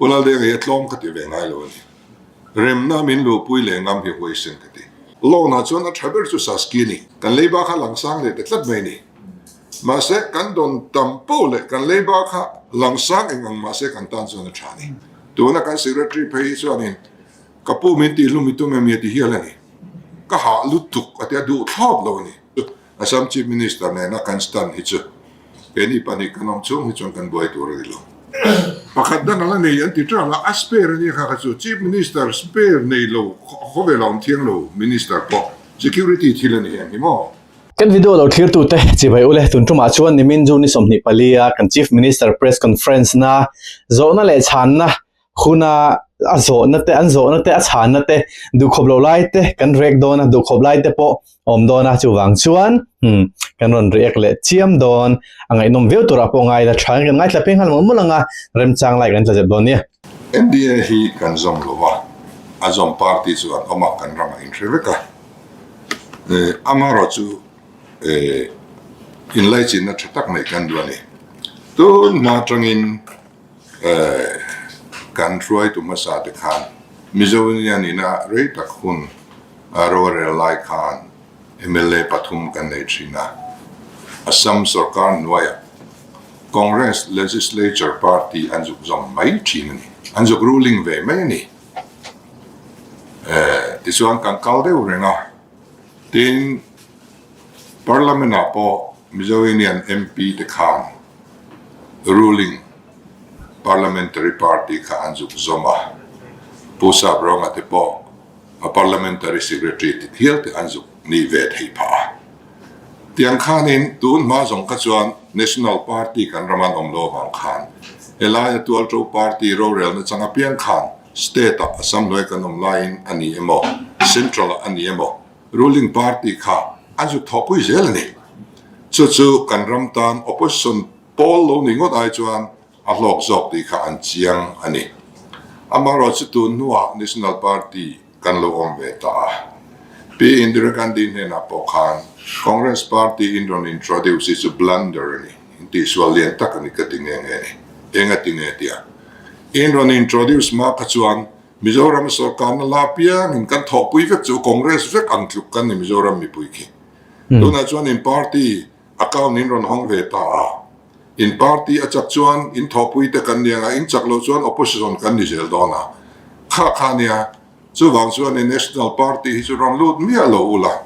Pu Laldenga hi a tlawm ka ti ve ngai lo a ni. Remna min luhpui leh ngam hi huaisen ka ti. Loan ah chuan a tha ber chu Saski a ni. Kan leiba kha langsang leh ta tlat mai a ni. Mahse, kan dawn tam poh leh kan leiba kha langsang eng ang mahse kan tan chuan a tha a ni. Tuna kan secretary phei hi chuanin ka pu min tih hlum i tum em i a ti hial a ni. Ka hah lutuk a ti a duh thlawt lo a ni. Assam Chief Minister nena kan stand hi chu keini pahnih kan awm chhung hi chuan kan buai tur a ni lo. Pakhat dang ala nei an ti tang a, a spare a nia kha kha chu Chief Minister spare nei lo khawvel a awm thiang lo Minister pawh security thil a ni ang hi maw? Kan video lo thlirtute chibai ule tun tumah chuan nimin June ni 24 a kan Chief Minister Press Conference na zawhna leh chhanna Huna a zawhna te, an zawhna te, a chhanna te, duhkhawp lo lai te kan react dawn a, duhkhawp lai te pawh a awm dawn a, chuvang chuan hmm kan rawn react leh chiam dawn, a ngaihnawm viau turah pawh ngai la tha kan ngaithla phei nghal mawlh mawlh ang a, remchang lai kan tla zep dawn nia. NDA hi kan zawm lo a, a zawm party chu an awm a, kan ramah inhre vek a, amaherawhchu inlaichinna tha tak neih kan duh a ni. Tun hma atangin Kan hruaitu hmasa te khan Mizo Union ina rei tak hun a rorel lai khan mla pathum kan nei thin a. Assam sorkar hnuaiah Congress Legislature Party an zuk zawm mai thin a ni. An zuk ruling ve mai a ni. Tichuan kan kal deuh reng a. Tin, Parliament-ah pawh Mizo Union MP te khan ruling parliamentary party kha an zuk zawm a, Pu Saprawnga te pawh a parliamentary secretary ti thial te an zuk nih ve thei phah a. Tiang khanin tun hma zawng kha chuan National Party kan ram an awm lo avang khan helaia Tualto Party rorelna chang apiang khan State-ah Assam hnuai kan awm laiin a ni emaw Central-ah a ni emaw Ruling party kha an zuk thawhpui zel a ni. Chu chu kan ram tan opposition pawl lo ni ngawt ai chuan a hlawk zawk tih kha an chiang a ni. Amaherawhchu tun hnuah National Party kan lo awm ve ta a. Pi Indira Gandhi hnenah pawh khan Congress Party in rawn introduce hi chu blunder a ni, intihsual lian tak a ni ka ti nghe nghe a ni. Eng a ti nge tia in rawn introduce hma kha chuan Mizoram sorkarna la piangin kan thawhpui vek chu Congress vek ang tluk kan ni Mizoram mipui khi. Tunah chuan in party account in rawn hawng ve ta a, in party a chak chuan in thawhpui te kan ni anga in chak loh chuan opposition kan ni zel dawn a, kha kha nia. Chuvang chuan in national party hi chu rawn lut miah lo ula,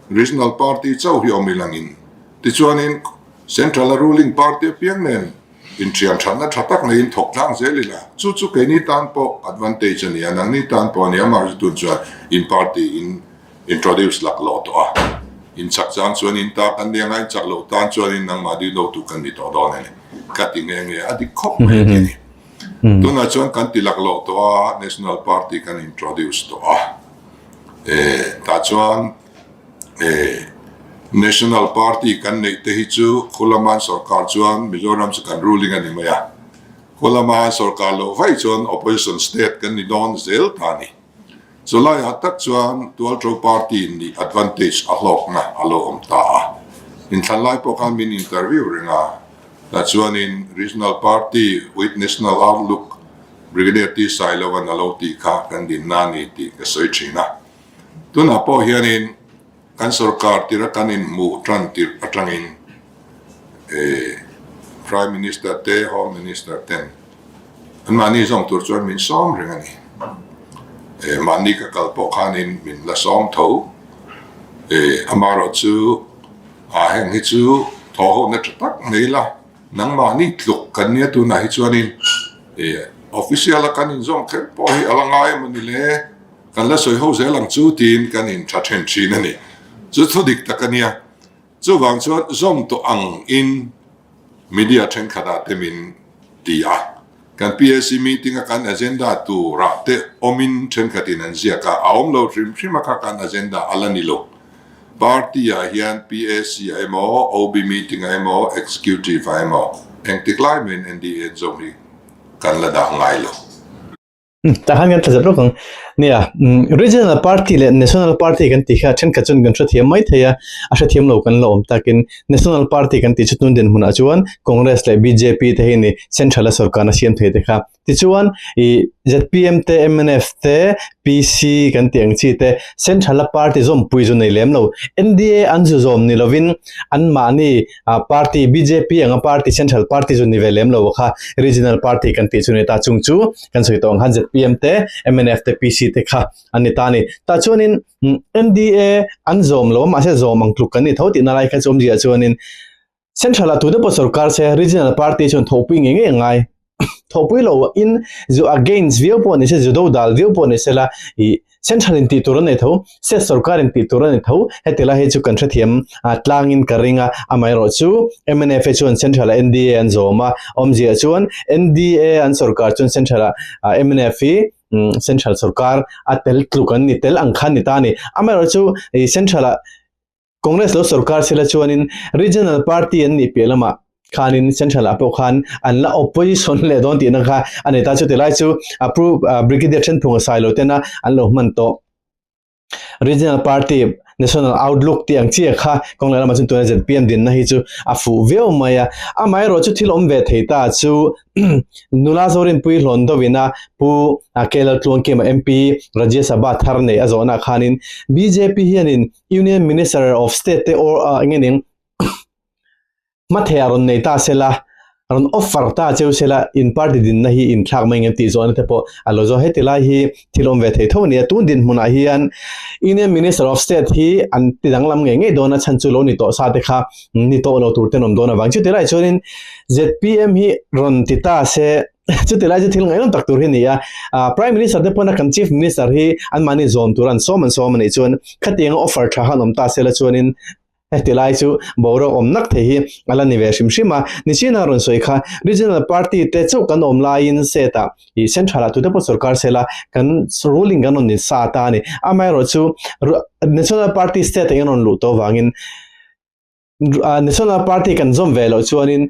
regional party chauh hi awm ilangin tichuanin central a ruling party apiang nen Inṭhian ṭhatna ṭha tak neiin thawk tlang zel ila, chu chu keini tan pawh advantage a ni a, nangni tan pawh a ni a, mahse tun chuan in party in introduce lak lawh tawh a, in chak chang chuan in ta kan ni anga, in chak loh tan chuanin nangmah dil lo tu kan ni tawh dawn a ni, ka ti nghe nghe a dik khawp mai a ti a ni. Tunah chuan kan ti lak lawh tawh a, National Party kan introduce tawh a, tah chuan National Party kan neih te hi chu Khulaman sorkar chuan Mizoram chu kan ruling a ni mai a, Khulaman sorkar loh vaih chuan opposition state kan ni dawn zel ta a ni. Chulaiah tak chuan Tualṭo Party nih advantage a hlawkna a lo awm ta a. Inthlan lai pawh khan min interview reng a, tah chuanin Regional Party with National Outlook Brigadier T Sailova'n a lo tih kha kan dinna a ni tih ka sawi thin a. Tunah pawh hianin kan sorkar tirh a kan inhmuh tan tirh atangin Prime Minister te Home Minister ten anmahni zawng tur chuan min sawm reng a ni. Mahni ka kal pawh khanin min la sawm tho. Amaherawh chu heng hi chu thawhhona tha tak mai la nangmahni tluk kan nia tunah hi chuanin official a kan inzawm kher pawh hi a la ngai emawni le. Kan la sawi ho zel ang chu tiin kan in tha then thin a ni. Chu thu dik tak a nia. Chuvang chuan zawm tawh ang in media thenkhat ah te min ti a. Kan PAC meeting a kan agenda tur ah te awm in thenkhat in an ziak a, a awm lo hrim hrim a kha kan agenda a la ni lo. Party ah hian PAC ah emaw, OB meeting ah emaw, executive ah emaw engtik lai maiin NDA an zawm hi kan la dah ngai lo. Tah khan kan tla zet rawk ang. Nia, Regional Party leh National Party kan tih kha thenkhat chuan kan hrethiam mai thei a, a hrethiam lo kan la awm takin National Party kan tih chu tun dinhmunah chuan Congress leh bjp te hi ni Central a sorkarna siam thei te kha. Tichuan ih zpm te, mnf te, PC kan tih ang chi te Central a party zawmpui zu nei lem lo. NDA an zu zawm ni lovin anmahni party bjp anga party Central party zu ni ve lem lo kha Regional Party kan tih chu ni ta chung chu kan sawi tawh ang khan zpm te mnf te PC te kha an ni ta a ni. Tah chuanin NDA an zawm lo a mahse zawm ang tluk kan ni tho tihna lai kha chu awmzia chuanin Central ah tute pawh sorkar se Regional Party chuan thawhpui ngei ngei a ngai. Thawhpui lo in zu against viau pawh ni se zu dodal viau pawh ni se la ih Central in tih tur an nei tho, State sorkar in tih tur a ni tho, heti lai hi chu kan hrethiam tlangin ka ring a, amaherawh chu mnf hi chuan Central ah NDA an zawm a, awmzia chuan NDA an sorkar chuan Central ah mnf hi Central sorkar a tel tluk an ni tel ang khan ni ta a ni. Amaherawh chu Central ah Congress lo sorkar sela chuanin Regional Party an nih piah lamah khanin Central ah pawh khan an la opposition leh dawn tihna kha a nei ta. Chuti lai chu a Pu Brigadier Thenphunga Sailo tena an lo hman tawh Regional Party National Outlook tih ang chiah kha kawng leh lamah chuan tuna zpm dinna hi chu a fuh viau mai a. Amaherawh chu thil awm ve thei ta chu Nula Zorinpui hlawn deuhina Pu KL Tluangkima MP Rajya Sabha thar nei a zawhna khanin bjp hianin Union Minister of State te or eng nge ning hmathei a rawn nei ta sela rawn offer ta cheu sela in party dinna hi in thlak mai ngem tih zawhna te pawh a lo zawh. Heti lai hi thil awm ve thei tho a ni a, tun dinhmunah hian Union Minister of State hi an ti danglam ngei ngei dawn a chhan chu lo ni tawh sa te kha ni tawh lo tur ten awm dawn avang. Chuti lai chuanin zpm hi rawn ti ta se chuti lai chu thil ngaihnawm tak tur hi a ni a, Prime Minister te pawna kan Chief Minister hi anmahni zawm tur an sawm an sawm a nih chuan khatianga offer tha khan awm ta sela chuanin heti lai chu boruak awm nak thei hi a la ni ve hrim hrim a. Nichina rawn sawi kha Regional Party te chauh kan awm laiin state ah ih Central ah tute pawh sorkar sela kan ruling kan rawn in sa ta a ni. Amaherawhchu National Party state ah hian rawn luh tawh avangin National Party kan zawm ve loh chuanin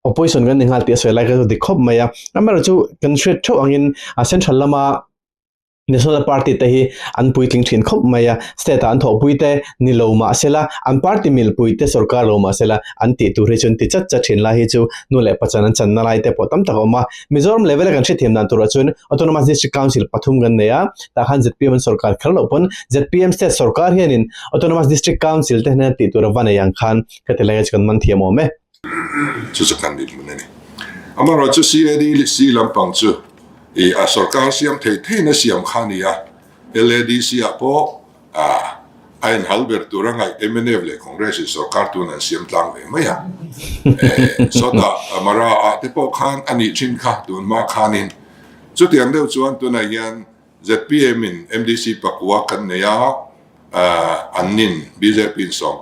opposition kan ni nghal tih a sawi lai kha chu dik khawp mai a. Amaherawhchu kan hriat theuh angin Central lama National Party te hi an puitling thin khawp mai a, state ah an thawhpui te ni lo mah sela, an party milpui te sorkar lo mah sela an tih tur hi chu an ti chat chat thin lai hi chu nu leh pachan an channa lai te pawh tam tak a awm a. Mizoram level a kan hrethiam dan turah chuan Autonomous District Council pathum kan nei a, tah khan zpm an sorkar kher loh pawn zpm state sorkar hianin Autonomous District Council te hnena tih tur a va nei ang khan ka ti lai a chu kan man thiam awm e. Chu chu kan dinhmun a ni. Amaherawhchu CADC lampang chu ih a sorkar siam thei theiin a siam kha a ni a, LADC ah pawh ah a inhal ber tur a ngaih mnf leh Congress in sorkar tun an siam tlang ve mai a. Sawtah Mara ah te pawh khan a nih thin kha tun hma khanin chutiang deuh chuan tunah hian zpm in MDC pakua kan nei a, an nin bjp in 11 sawm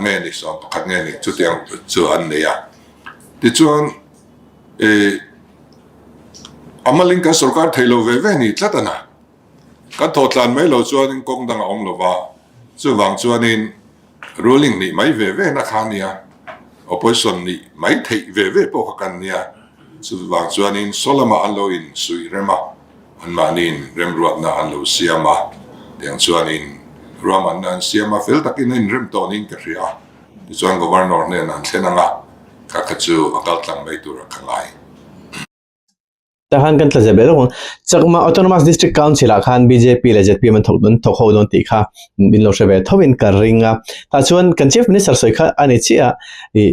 nge ni 11 nge ni chutiang chu an nei a. Tichuan a malin kan sorkar thei lo ve ve ni tlat a na. Kan thawh tlan mai lo chuanin kawng dang a awm lo va, chuvang chuanin ruling nih mai ve ve na kha a nia, opposition nih mai theih ve ve pawh kha kan nia. Chuvang chuanin saw lamah an lo insuih rem a, anmahniin remruatna an lo siam a, tiang chuanin ruahmanna an siam a, fel takin a inrem tawh niin ka hria a. Tichuan Governor hnenah an thlen ang a, kha kha chu a kal tlang mai tur a ka ngai. Tah khan kan tla zep leh lawk ang. Chakma Autonomous District Council ah khan bjp leh zpm an thawk an thawk ho dawn tih kha min lo hre ve tho in ka ring a. Tah chuan kan Chief Minister sawi kha a ni chiah a, ih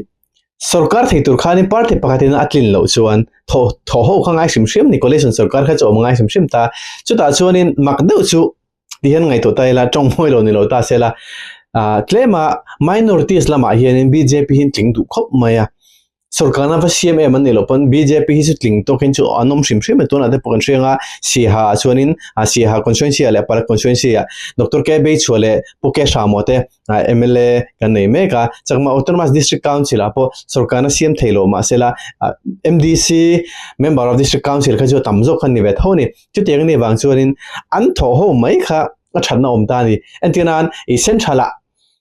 sorkar thei tur khanin party pakhatin a tlin loh chuan thawh thawh ho kha ngai hrim hrim ni coalition sorkar kha chu a awm ngai hrim hrim ta. Chutah chuanin mak deuh chu ti hian ngaihtuah ta ila tawng mawi lo ni lo ta sela ah tlema minorities lamah hianin bjp hi an tling duh khawp mai a sorkarna va siam em an nih loh pawn bjp hi chu tling tawkin chu an awm hrim hrim a tunah te pawh kan hria anga Siaha ah chuanin ah Siaha constituency ah leh Palak constituency ah Doctor K Beichhua leh Pu K Hramo te ah mla kan nei mek a Chakma Autonomous District Council ah pawh sorkarna siam thei loh mahsela ah MDC member of District Council kha chu a tam zawk kha an ni ve tho a ni. Chutiang a nih vang chuanin an thawh ho mai kha a thatna awm ta a ni. Entirnan i central ah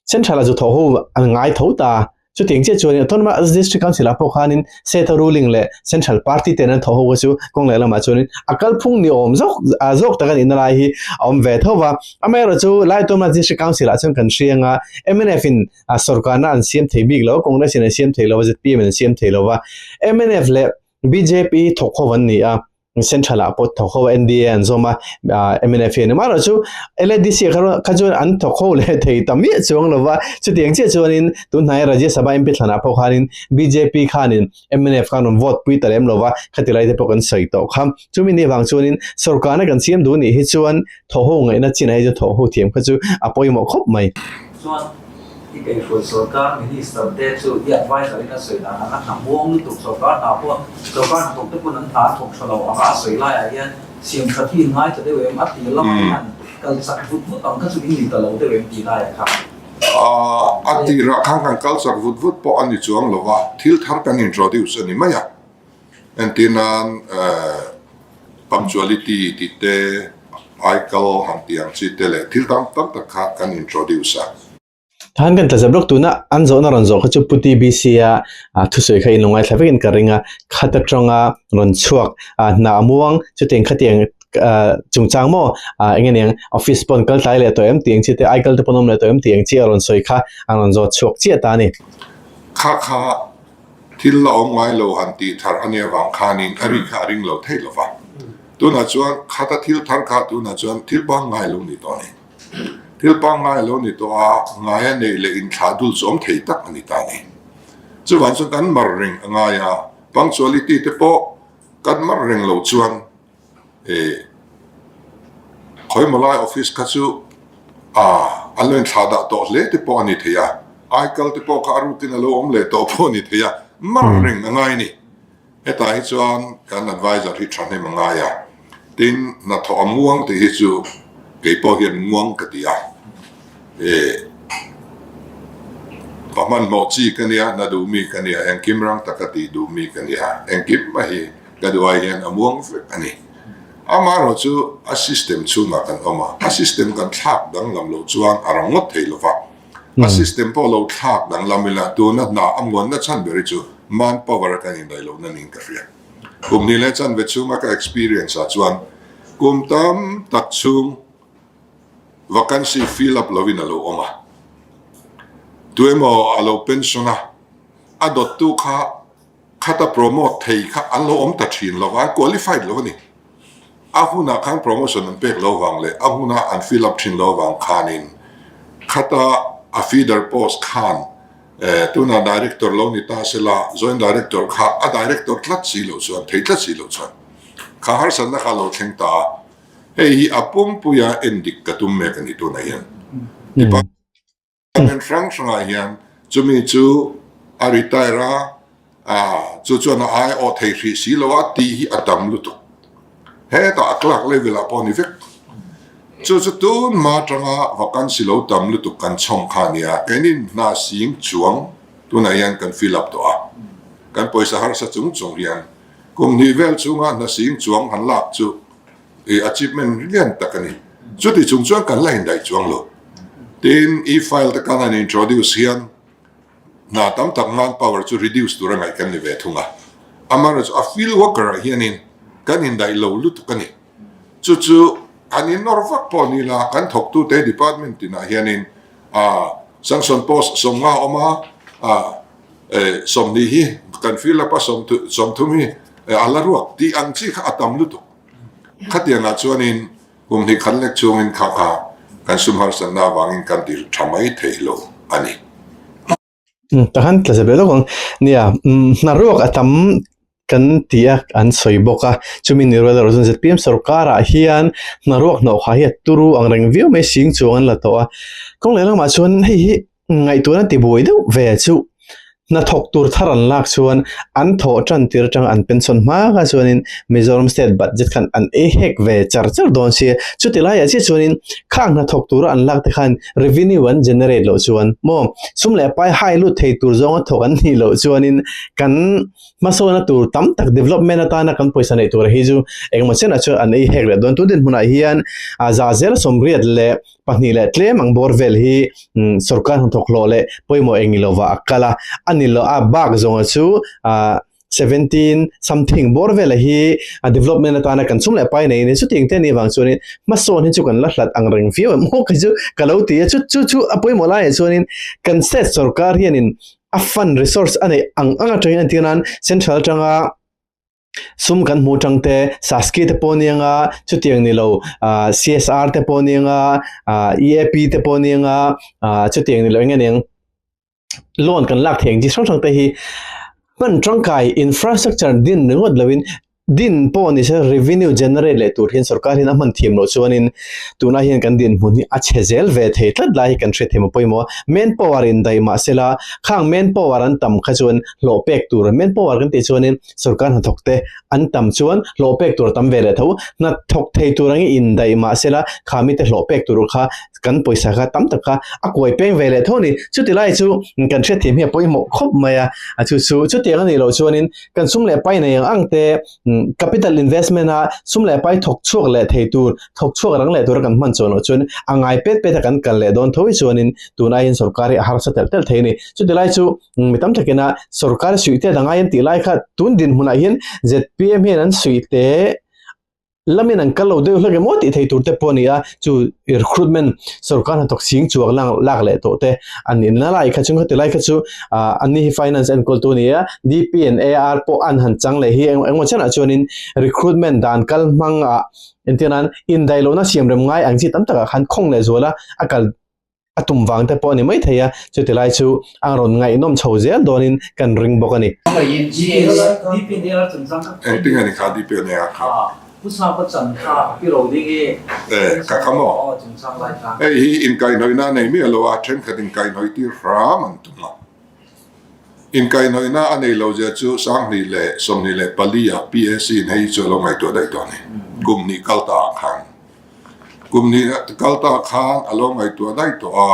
central ah zu thawh ho an ngai tho ta. Chutiang chiah chuanin Autonomous District Council ah pawh khanin State a ruling leh Central Party ten an thawh ho kha chu kawng leh lamah chuanin a kalphung ni awm zawk zawk tak a nihna lai hi a awm ve tho va. Amaherawhchu lai Autonomous District Council ah chuan kan hria anga mnf in sorkarna an siam thei bik lo, Congress in an siam thei lo va, zpm in an siam thei lo va. Mnf leh bjp thawk ho an ni a. Central ah pawh thawk ho NDA an zawm a mnf hian amaherawh chu LADC kha kha chuan an thawk ho leh thei ta miah chuang lo va chutiang chiah chuanin tunhnai Rajya Sabha MP thlanah pawh khanin bjp khanin mnf khan rawn vote pui ta lem lo va khati lai te pawh kan sawi tawh kha chumi ni avang chuanin sorkarna kan siam duh nih hi chuan Thawh ho ngaihna chinah hi chuan thawh ho thiam kha chu a pawimawh khawp mai. Chuan i kaihhruai sorkar minister te chu i adviser in a sawi dan ang a hna muang lutuk sorkar hna pawh sorkar hnathawk te pawn an hna a thawk tha lo anga a sawi laiah hian siam that hi in ngai ta deuh em a tir lamah hian kal chak vut vut ang kha chu in ni ta lo deuh em tih laiah kha. A tirah khan kan kal chak vut vut pawh a ni chuang lo va, thil thar kan introduce a ni mai a. Entir nan punctuality tih te, aikal han tih ang chi te leh thil tam tam tak kha kan introduce a. Tahan kan tlazep lawk tuna an zawhna rawn zawh kha chu Pu TBC a thusawi kha in lo ngaithla vekin ka ring a, khat atanga rawn chhuak hna a muang chutiang khatiang chungchang maw eng nge niang office pawn kal tlai leh tawh em tih ang chi te aikal te pawn awm leh tawh em tih ang chi a rawn sawi kha an rawn zawt chhuak chiah ta a ni. Kha kha Thil la awm ngai lo han tih thar a nih avang khanin a ri kha a ring lo thei lo va. Tunah chuan khata thil thar kha tunah chuan thil pangngai lo ni tawh a ni. Thil pangngai lo ni tawh a, ngaia neih leh inthlah dul chu awm thei tak a ni ta a ni. Chuvang chuan kan mar reng a ngai a, punctuality te pawh kan mar reng lo chuan E khawimaw lai office kha chu a an lo inthlah dah tawh hle te pawh a ni thei a, aikal te pawh kha a rukin a lo awm leh tawh pawh a ni thei a, mar reng a ngai a ni. Hetah hi chuan kan advisor hi thahnem a ngai a, tin hnathawh a muang tih hi chu kei pawh hian muang ka ti a, e pa hmanhmawh chi ka nia, hna duh mi ka nia, engkim rang taka tih duh mi ka nia, engkim mai hi. Ka duai hian a muang vek a ni. Amaherawh chu a system chhungah kan awm a, a system kan thlak danglam loh chuan a rang ngawt thei lova. A system pawh lo thlak danglam ila tuna hna a muanna chhan ber hi chu manpower a kan indaih lohna niin ka hria. Kum hnih leh chanve chhunga ka experience ah chuan kum tam tak chhung vacancy fill up lovin a lo awm a. Tuemaw a lo pension a, a dawttu kha Khata promote thei kha an lo awm ta thin lo va, an qualified lo a ni. A hunah khan promotion an pek lo vang leh a huna an fill up thin lo vang khanin khata a feeder post khan tunah director lo ni ta sela, joint director kha a director tlat si loh chuan, thei tlat si loh chuan kha harsatna kha a lo thleng ta a. Hei hi a pumpuia endik ka tum mek a ni tunah hian. Department hrang hrangah hian chumi chu a retire a, ah chu chuan a ai awh thei hrih si lo a tih hi a tam lutuk. Hetah a clerk level ah pawh a ni vek. Chu chu tun hma atanga vacancy lo tam lutuk kan chhawm kha a nia, keinin hna sing chuang tunah hian kan fill up tawh a, kan pawisa harsa chung chung hian kum hnih vel chhunga hna sing chuang han lak chu I achievement lian tak a ni. Chuti chung chuan kan la indaih chuang lo. Tin, e-file te kan han introduce hian hna tam tak manpower chu reduce tur a ngaih kan ni ve thung a. Amaherawhchu a field worker ah hianin kan indaih lo lutuk a ni. Chu chu han innawr vak pawh ni la, kan thawktute department tinah hianin sanction post 50 a awm a, 20 hi kan fill up a, 30 hi a la ruak tih ang chi kha a tam lutuk. Khatiangah chuanin kum hnih khat lek chungin kha kha kan sum harsatna avangin kan ti tha mai thei lo a ni. Tahan tla zep leh lawk ang. Nia, hna ruak a tam kan ti a, an sawi bawk a. Chumi ni rual erawh chuan zpm sorkarah hian hna ruak hnawh kha hi a turu ang reng viau mai sing chuang an la tawh a. Kawng leh lamah chuan hei hi ngaihtuahna ti buai deuh ve chu. Hnathawk tur thar an lak chuan an thawh tan tir atang an pension hma kha chuanin Mizoram state budget khan an ei hek ve char char dawn sia. Chuti laiah chiah chuanin khang hnathawk tura an lak te khan revenue an generate loh chuan maw sum leh pai hai lut thei tur zawnga thawk an nih loh chuanin kan hmasawna tur tam tak development atana kan pawisa neih tur hi chu engemaw chenah chuan an ei hek leh dawn. Tun dinhmunah hian a za zel 82 leh tlem ang bawr vel hi sorkar hnathawk hlawh leh pawimawh eng lovah a kal a, a ni lo a bak zawnga chu ah 17 something bawr vela hi a development atana kan sum leh pai nei a ni. Chutiang te anih vang chuanin hmasawn hi chu kan la hlat ang reng viau em aw kei chu ka lo ti a, chu chu chu a pawimawh laiah chuanin kan state sorkar hianin a fund resource a neih ang ang atangin entir nan central atanga sum kan hmuh atang te saski te pawh nia nga chutiang ni lo ah CSR te pawh nia nga ah EAP te pawh nia nga ah chutiang ni lo eng nge niang loan kan lak thei ang chi hrang hrang te hi hman tangkai infrastructure din ringawt lovin din pawh ni se revenue generate leh tur hian sorkar hian a hman thiam loh chuanin tunah hian kan dinhmun hi a chhe zel ve thei tlat lai hi kan hriat thiam a pawimawh a manpower in daih mahsela khang manpower an tam kha chuan hlawh pek tur manpower kan tih chuanin sorkar hnathawk te an tam chuan hlawh pek tur a tam ve leh tho hnathawk thei tur angin indaih mahsela kha mite hlawh pek tur kha kan pawisa kha tam tak kha a kuai peng ve leh tho a ni. Chuti lai chu kan hriatthiam hi a pawimawh khawp mai a, a chu chu chutiang a nih loh chuanin kan sum leh pai nei ang ang te capital investment a sum leh pai thawk chhuak leh thei tur thawk chhuak rang leh tura kan hman chuan loh chuan a ngai pet pet a kan kal leh dawn tho hi chuanin tun aiin sorkar hi a harsa telh telh thei a ni. Chuti lai chu mi tam takina sorkar suih te dang ai an tih lai kha tun dinhmunah hian zpm hian an suih te Lamin an kal lo deuh hlek emaw tih thei tur te pawh a ni a, chu recruitment sorkar hnathawk sing chuak lang lak leh tawh te an inna lai kha chung khati lai kha chu ah an ni hi finance enkawltu a ni a, DP and AR pawh an han chang leh hi engemaw chenah chuanin recruitment dan kal hmang ah entir nan indaih lohna siam rem ngai ang chi tam takah khan khawng leh zual a a kal a tum vang te pawh a ni mai thei a, chuti lai chu a rawn ngaihnawm chho zel dawnin kan ring bawk a ni. Engtin a ni kha DPNA kha? Eh, ka kha maw? Hei hi inkaihhnawihna a nei miah lo a, thenkhat inkaihhnawih tir hram an tum a. Inkaihhnawihna a nei lo zia chu 2024 ah PAC in hei chu a lo ngaihtuah daih tawh a ni, kum hnih kal ta ah khan. Kum hnih kal ta khan a lo ngaihtuah daih tawh a,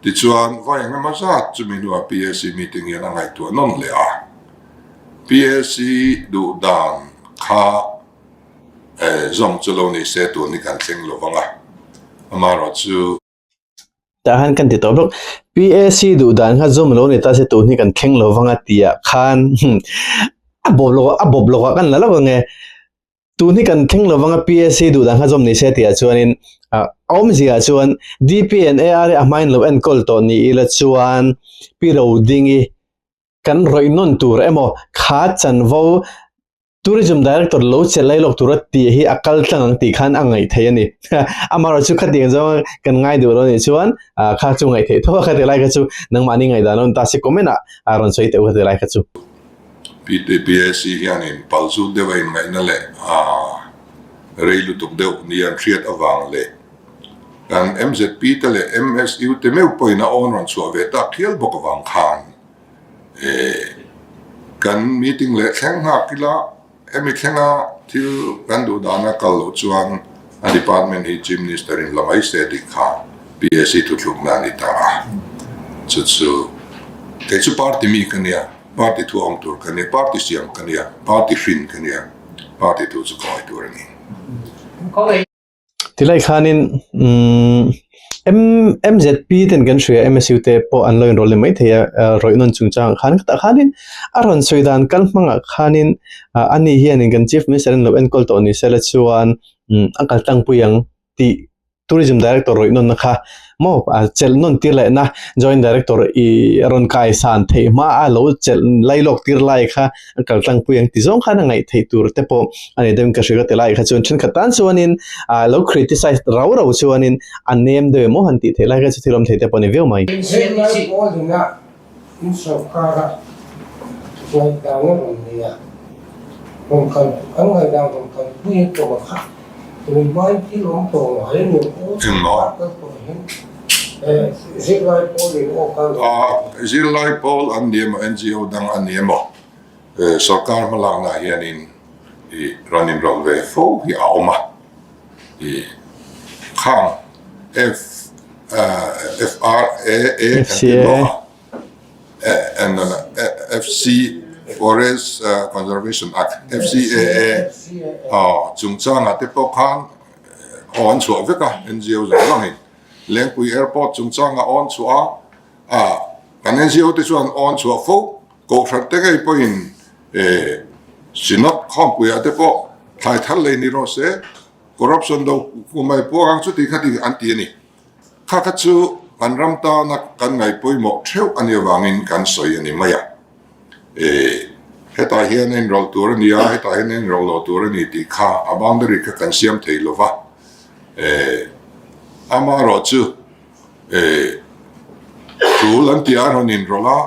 tichuan vai engemaw zat chumi hnuah PAC meeting hian a ngaihtuah nawn leh a. PAC duh dan kha zawng chu lo ni se tun hi kan thleng lo vang a, amaherawh chu. Tah khan kan ti tawh bawk. PAC duh dan kha zawm lo ni ta se tun hi kan thleng lo vang a tih ah khan a bawp lawk a bawp lawk ah kan la lo ang e. Tun hi kan thleng lovang a PAC duh dan kha zawm ni se tih ah chuanin a awmzia ah chuan DP and AR hi a hmain lo enkawl tawh ni ila chuan Pi Rodingi kan rawih nawn tur emaw kha chanvo Tourism Director lo che lai lawk tura tih hi a kal tlang ang tih khan a ngaih theih a ni. Amaherawhchu chu khatiang zawng kan ngai duh lo nih chuan kha chu ngaih theih tho a khati lai kha chu nangmahni ngaihdan a rawn ta si comment ah a rawn sawi teuh khati lai kha chu. PTPAC hianin palzut deuh a inngaihna leh a rei lutuk deuh ni an hriat avang leh kan MZP te leh MSU te meuh pawhin a awn rawn chhuah ve tak hial bawk avang khan kan meeting leh thleng nghak ila Hemi thlenga thil kan duh dana kal loh chuan a department hi Chief Minister in la mai se tih kha PAC thuthlukna a ni ta a. Chu chu kei chu party mi ka nia, party thu awm tur ka nia, party siam ka nia, party hrin ka nia, party thu chu ka ngawi tur a ni. Tilai khanin MZP ten kan hria MSU te pawh an lo inrawlh leh mai thei a rawih nawn chungchangah khan khatah khanin a rawn sawi dan kal hmangah khanin ani hianin kan Chief Minister in lo enkawl tawh ni sela chuan a kal tlangpui ang tih Tourism Director rawih nawnna kha maw chelh nawn tir lehna Joint Director i rawn kai san theih hma a lo chelh lai lawk tir lai kha a kal tlangpui ang ti zawng khan a ngaih theih tur te pawh a ni deuhin ka hria ka ti lai kha chuan thenkhat tan chuanin ah lo criticize rau rau chuanin a nem deuh emaw han tih theih lai kha chu thil awm thei te pawh a ni viau mai. Zirlai pawlina in sorkara ngaihdan a rawn nei a, rawn kal an ngaihdan rawn kalpui a tum a kha, tunhmain thil awm tawh ngai a ni aw, sorkar kal tawh hian. Zirlai pawl in aw kal A, zirlai pawl an ni emaw NGO dang an ni emaw sorkar hmalakna hianin i rawn inrawlh ve fo hi a awm a. I khang F FRAA kan ti bawk a. FC Forest Conservation Act, FCAA, chungchangah te pawh khan aw an chhuah vek a, NGO zawng zawngin. Lengpui Airport chungchangah aw an chhuah a, kan NGO te chuan aw an chhuah fo. Kohhran te ngei pawhin Synod khawmpuiah te pawh thlai thar lei ni rawh se, corruption do kumai puak ang chuti khati an ti a ni. Kha kha chu kan ram tana kan ngaih pawimawh theuh a nih avangin kan sawi a ni mai a. E, hetah hian a inrawlh tur a ni a, hetah hian a inrawlh loh tur a ni tih kha a boundary kha kan siam thei lo va. E, amaherawh chu e, tul an tih ah an rawn inrawlh a,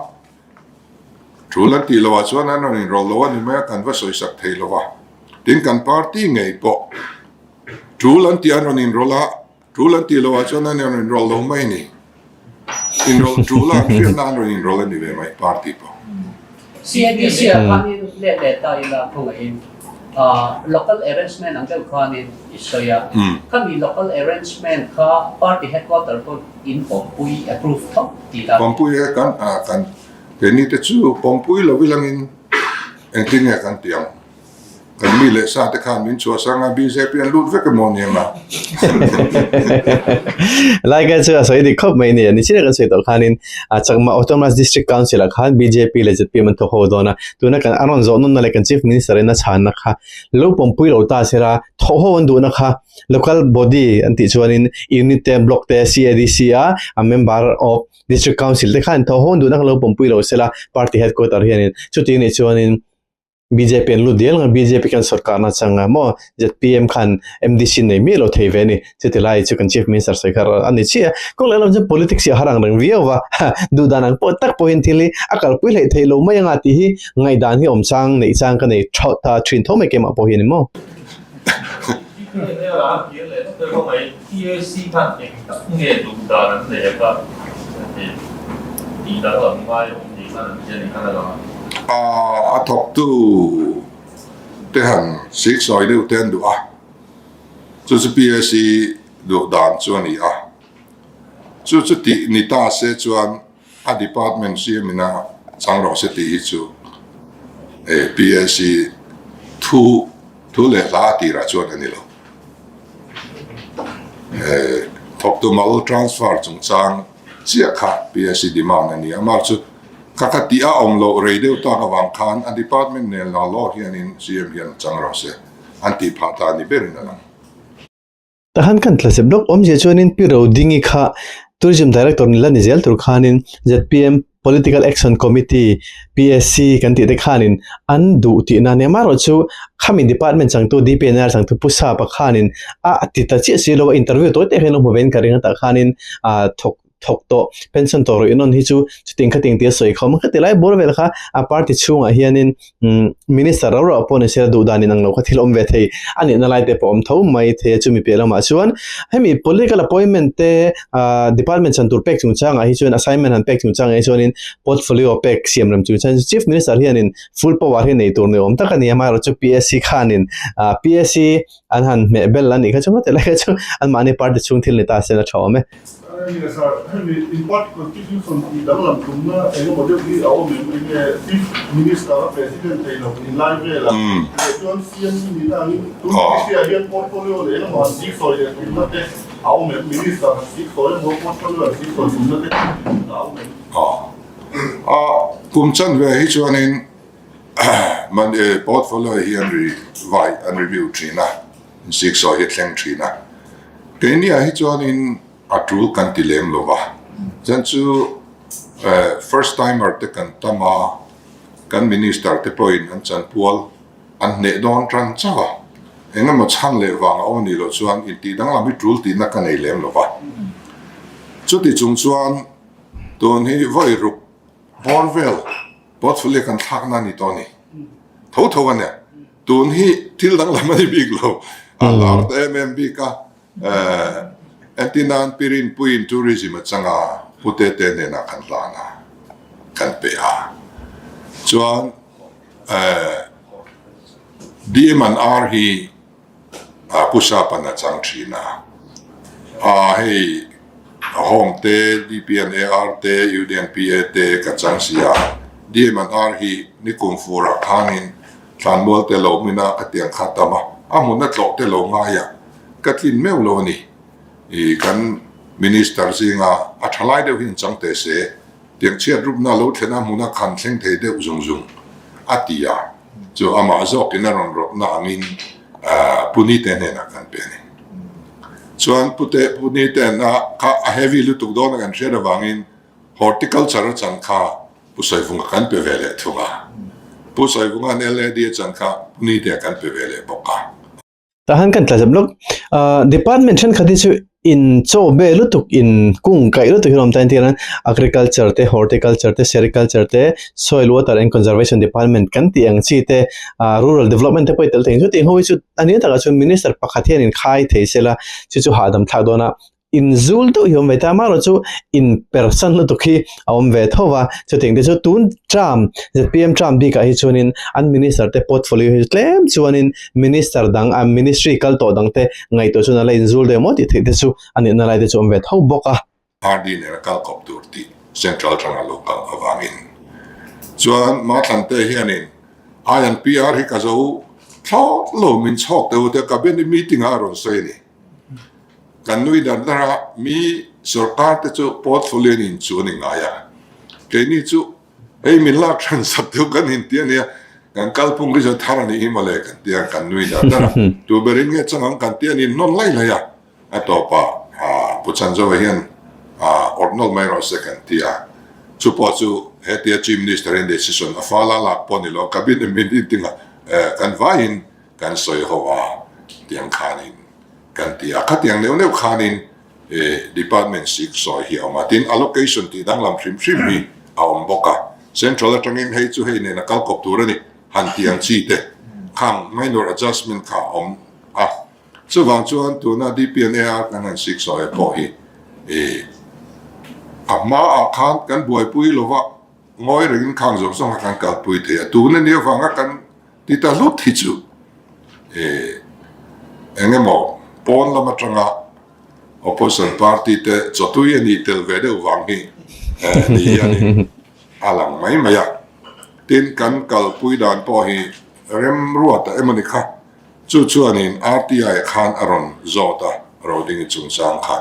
tul an tih loh ah chuan an rawn inrawlh lo a ni mai a, kan va sawisak thei lo va. Tin, kan party ngei pawh tul an tih ah an rawn inrawlh a, Tul an tih loh ah chuan an rawn inrawlh lo mai a ni. Inrawlh tul a an hriatna an rawn inrawlh a ni ve mai party pawh. CADC ah khanin let leh ta ila khawngaihin local arrangement ang deuh khanin i sawi a, khami local arrangement kha party headquarter pawh in pawmpui approve tho tih la. Pawmpui e kan kan keini te chu pawmpui lo ilangin engtin nge kan tih ang. Kan mi leh sa te khan min chhuah sang a, bjp an lut vek emaw ni anga. Lai ka chu a sawi dik khawp mai a ni. Ni chin a kan sawi tawh khanin Chakma Autonomous District Council ah khan bjp leh zpm an thawk ho dawn a. Tuna kan a rawn zawh nawnna leh kan Chief Minister in a chhanna kha lo pawmpui lo ta sela thawh ho an duhna kha local body an tih chuanin unit te block te CADC a a member of District Council te khan thawh ho an duhna kha lo pawmpui lo sela party headquarter hianin chuti anih chuanin Bjp an lut dial nga bjp khan sorkarna chang a maw zpm khan MDC nei miah lo thei ve a ni chuti lai chu kan chief minister sawi kha a ni chiah a kawng leh lam chuan politics hi a har ang reng viau va duh dan ang pawh tak pawhin thil hi a kalpui hleih theih lo mai anga tih hi ngaihdan hi awm chang neih chang ka nei tha ta thin tho mai keimah pawh hi a ni maw. A thawktu te han siksawi deuh te an duh a, chu chu PAC duh dan chu a ni a, chu chu tih ni ta se chuan a department siam ina chang rawh se tih hi chu PAC thu thu leh hla a tirah chuan a ni lo. Thawktu mal transfer chungchang chiah kha PAC demand a ni a, amah chu kha kha tih a awm loh rei deuh tak avang khan a department nen la law hianin CM hian chang rawh se an tih phah ta a ni berin a lang. Tahan kan tla zep lawk awmzia chuanin Pi Rodingi kha Tourism Director ni la ni zel tur khanin zpm Political Action Committee, PAC, kan tih te khanin an duh tihna a nia. Amaherawhchu khami department changtu DPNR changtu Pu Sapa khanin a ti ta chiah si lo a, interview tawi tak hian lo hmu vein ka ring a tah khanin thawk thawk tawh pension tawh rawih nawn hi chu chuting khating tia sawi khawm kha ti lai bur vel kha a party chhungah hianin Minister rau rau pawh ni se duh dan inang lo kha thil awm ve thei a nihna lai te pawh awm tho mai thei a chumi piah lamah chuan hemi political appointment te department chan tur pek chungchangah hi chuan assignment han pek chungchangah hi chuanin portfolio pek siam rem chungchang chief minister hianin full power hi nei tur ni awm tak a ni a amaherawhchu chu PSC khanin PSC an han hmeh bel a nih kha chu ngawt lai kha chu anmahni party chhung thil ni ta se a tha awm e. Sir, hemi in party constitution tih danglam tumna eng emaw deuh hi a awm em? Enge Chief Minister a President thei lo ni lai vel a, leh chuan CM ni na angin tun ministry ah hian portfolio leh eng emaw han zik sawi leh tumna te a awm em? Minister han zik sawi emaw portfolio han zik sawi tumna te a awm em? Kum chanve hi chuanin Man e portfolio hi an ri vai an review thin a, siksawi hi a thleng thin a. Keini ah hi chuanin a tul kan ti lem lo va, chuan chu first timer te kan tam a, kan minister te pawhin an chanpual an hneh dawn tan chauh a, engemaw chhan leh vang a awm anih loh chuan intih danglam hi tul tihna ka nei lem lo va. Chuti chung chuan tun hi vawi ruk bawr vel Portfolio kan thlakna a ni tawh a ni. Tho tho a nia. Tun hi thil danglam a ni bik lo. A lar ta em em bik a. Entirnan Pirinpuiin tourism a chang a, Pu Tete hnenah kan hlan a, kan pe a. Chuan DM and R hi Pu Sapan a chang thin a. A hei Home te, DP and AR te, Union PA te ka chang si a. DM and R hi nikum furah khanin thlanmual te lo hmin a ka tiang kha tam a, a hmun a tlawh te lo ngai a, ka tlin meuh lo a ni. I kan Minister zinga a tha lai deuh hi an chang teh se, tiang chhiat rupna lo thlen a hmuna khan thleng thei deuh zung zung a ti a, chu amah zawkin a rawn rawtna angin Pu Nite hnenah kan pe a ni. Chuan Pu te Pu Nite na kha a heavy lutuk dawn a kan hriat avangin Horticulture a chan kha Pu Sawivunga kan pe ve leh thung a, Pu Sawivunga'n LAD a chan kha Pu Nite kan pe ve leh bawk a. Tah han kan tla zep lawk. Department thenkhat hi chu in chaw be lutuk in kung kaih lutuk hi an awm ta entir an agriculture te horticulture te sericulture te soil water and conservation department kan tih ang chi te rural development te pawh i tel thei ang chu tih ho hi chu a nia takah chuan minister pakhat hian in khai thei se la chu chu hahdam thlak dawn a. Inzul deuh hi a awm ve ta, amaherawh chu inpersan lutuk hi a awm ve tho va, chutiang te chu tun term zpm term bikah hi chuanin an minister te portfolio hi tlem chuanin minister dang a ministry kal tawh dang te ngaihtuah chuan a la inzul deuh maw tih theih te chu a nihna lai te chu a awm ve tho bawk a. RD nena kal kawp tur tih central atanga lo kal avangin chuan Mathlante hianin INPR hi ka zo thlawt lo min chhawk deuh te cabinet meeting ah a rawn sawi a ni. Kan nui dar dar a, mi sorkar te chu portfolio in inchu a ni ngai a, keini chu hei min lak hran sak deuh kan inti a nia, kan kalphung hi chu thar a nih hi mawle kan ti a, kan nui dar dar a, tu berin nge chang ang kan ti a ni hnawn lai lai a, a tawpah Pu Chanzova hian awrh nawlh mai rawh se kan ti a, chu pawh chu hetia Chief Minister in decision a fal a lak pawh ni lo, cabinet meeting ah kan vaiin kan sawi ho a tiang khanin kan ti a, khatiang neuh neuh khanin department sik sawi hi a awm a, tin allocation tih danglam hrim hrim hi a awm bawk a, central atangin hei chu hei nen a kal kawp tur a ni han tih ang chi te khang minor adjustment kha a awm a, chuvang chuan tuna DPNA kan han sik sawi pawh hi a hmaah khan kan buaipui lova ngawi rengin khang zawng zawng kha kan kalpui thei a, tuna ni avanga kan Ti ta hlut hi chu eng emaw pawn lam atanga opposition party te chawtui a nih tel ve deuh vang hi ni hianin a lang mai mai a. Tin, kan kalpui dan pawh hi remruata emaw ni kha, chu chuanin RTI khan a rawn zawt a, Rodingi chungchang kha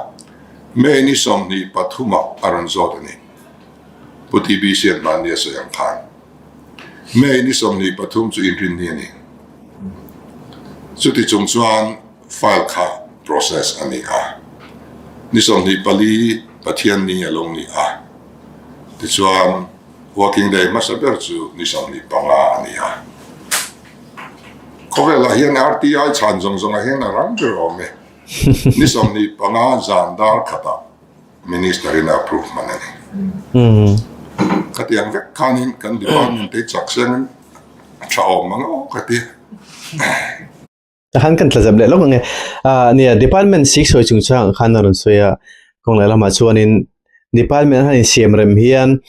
May ni 23 ah a rawn zawt a ni. Pu TBC an hmanni a sawi ang khan. May ni 23 chu inrinni a ni. Chuti chung chuan file kha process a ni a. Ni 24 Pathianni a lo ni a. Tichuan working day hmasa ber chu ni 25 a ni a. Khawvelah hian RTI chhan zawng zawngah hian a rang ber awm e. Ni 25 zan dar khatah Minister in a approve hman a ni. Khatiang vek khanin kan department te chak sengin a tha awm ang aw ka ti. Tahan kan tlazep leh lawk ange. Nia department sik sawi chungchang khan a rawn sawi a, kawng leh lamah chuanin department han insiam rem hian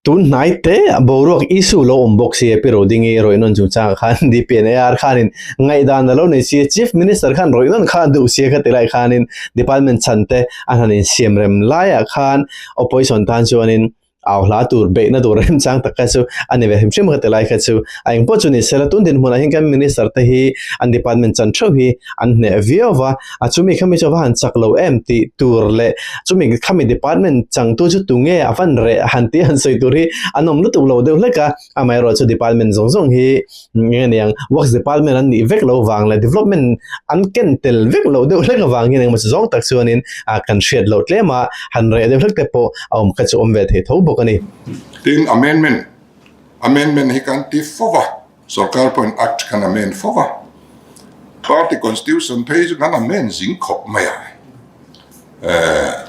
Tun hnai te boruak issue lo awm bawk si a Pi Rodingi rawihnawn chungchangah khan DPNAR khanin ngaihdan a lo nei si a, Chief Minister khan rawihnawn kha a duh si a kha ti lai khanin Department chhan te an han insiam rem laiah khan Opposition tan chuanin au hla tur beihna tur remchang tak kha chu a ni ve hrim hrim a kha ti lai kha chu a engpawh chu ni sela tun dinhmunah hian kan Minister te hi an Department chan theuh hi an hneh viau va. A chumi khami chu a va han chak lo em tih tur leh chumi khami department changtu chu tunge a van reh han tih han sawi tur hi an awm lutuk lo deuh hlek a, amaherawh chu department zawng zawng hi eng aniang works department an nih vek lo vang leh development an ken tel vek lo deuh hlek avang hian engemaw chi zawng tak chuanin ah kan hriat loh tlem a, han reh deuh hlek te pawh a awm kha chu awm ve thei tho bawk a ni. Tin, amendment, amendment hi kan ti fo va. Sorkar pawhin Act khan amend fo va, Party Constitution phei chu kan amend zing khawp mai a.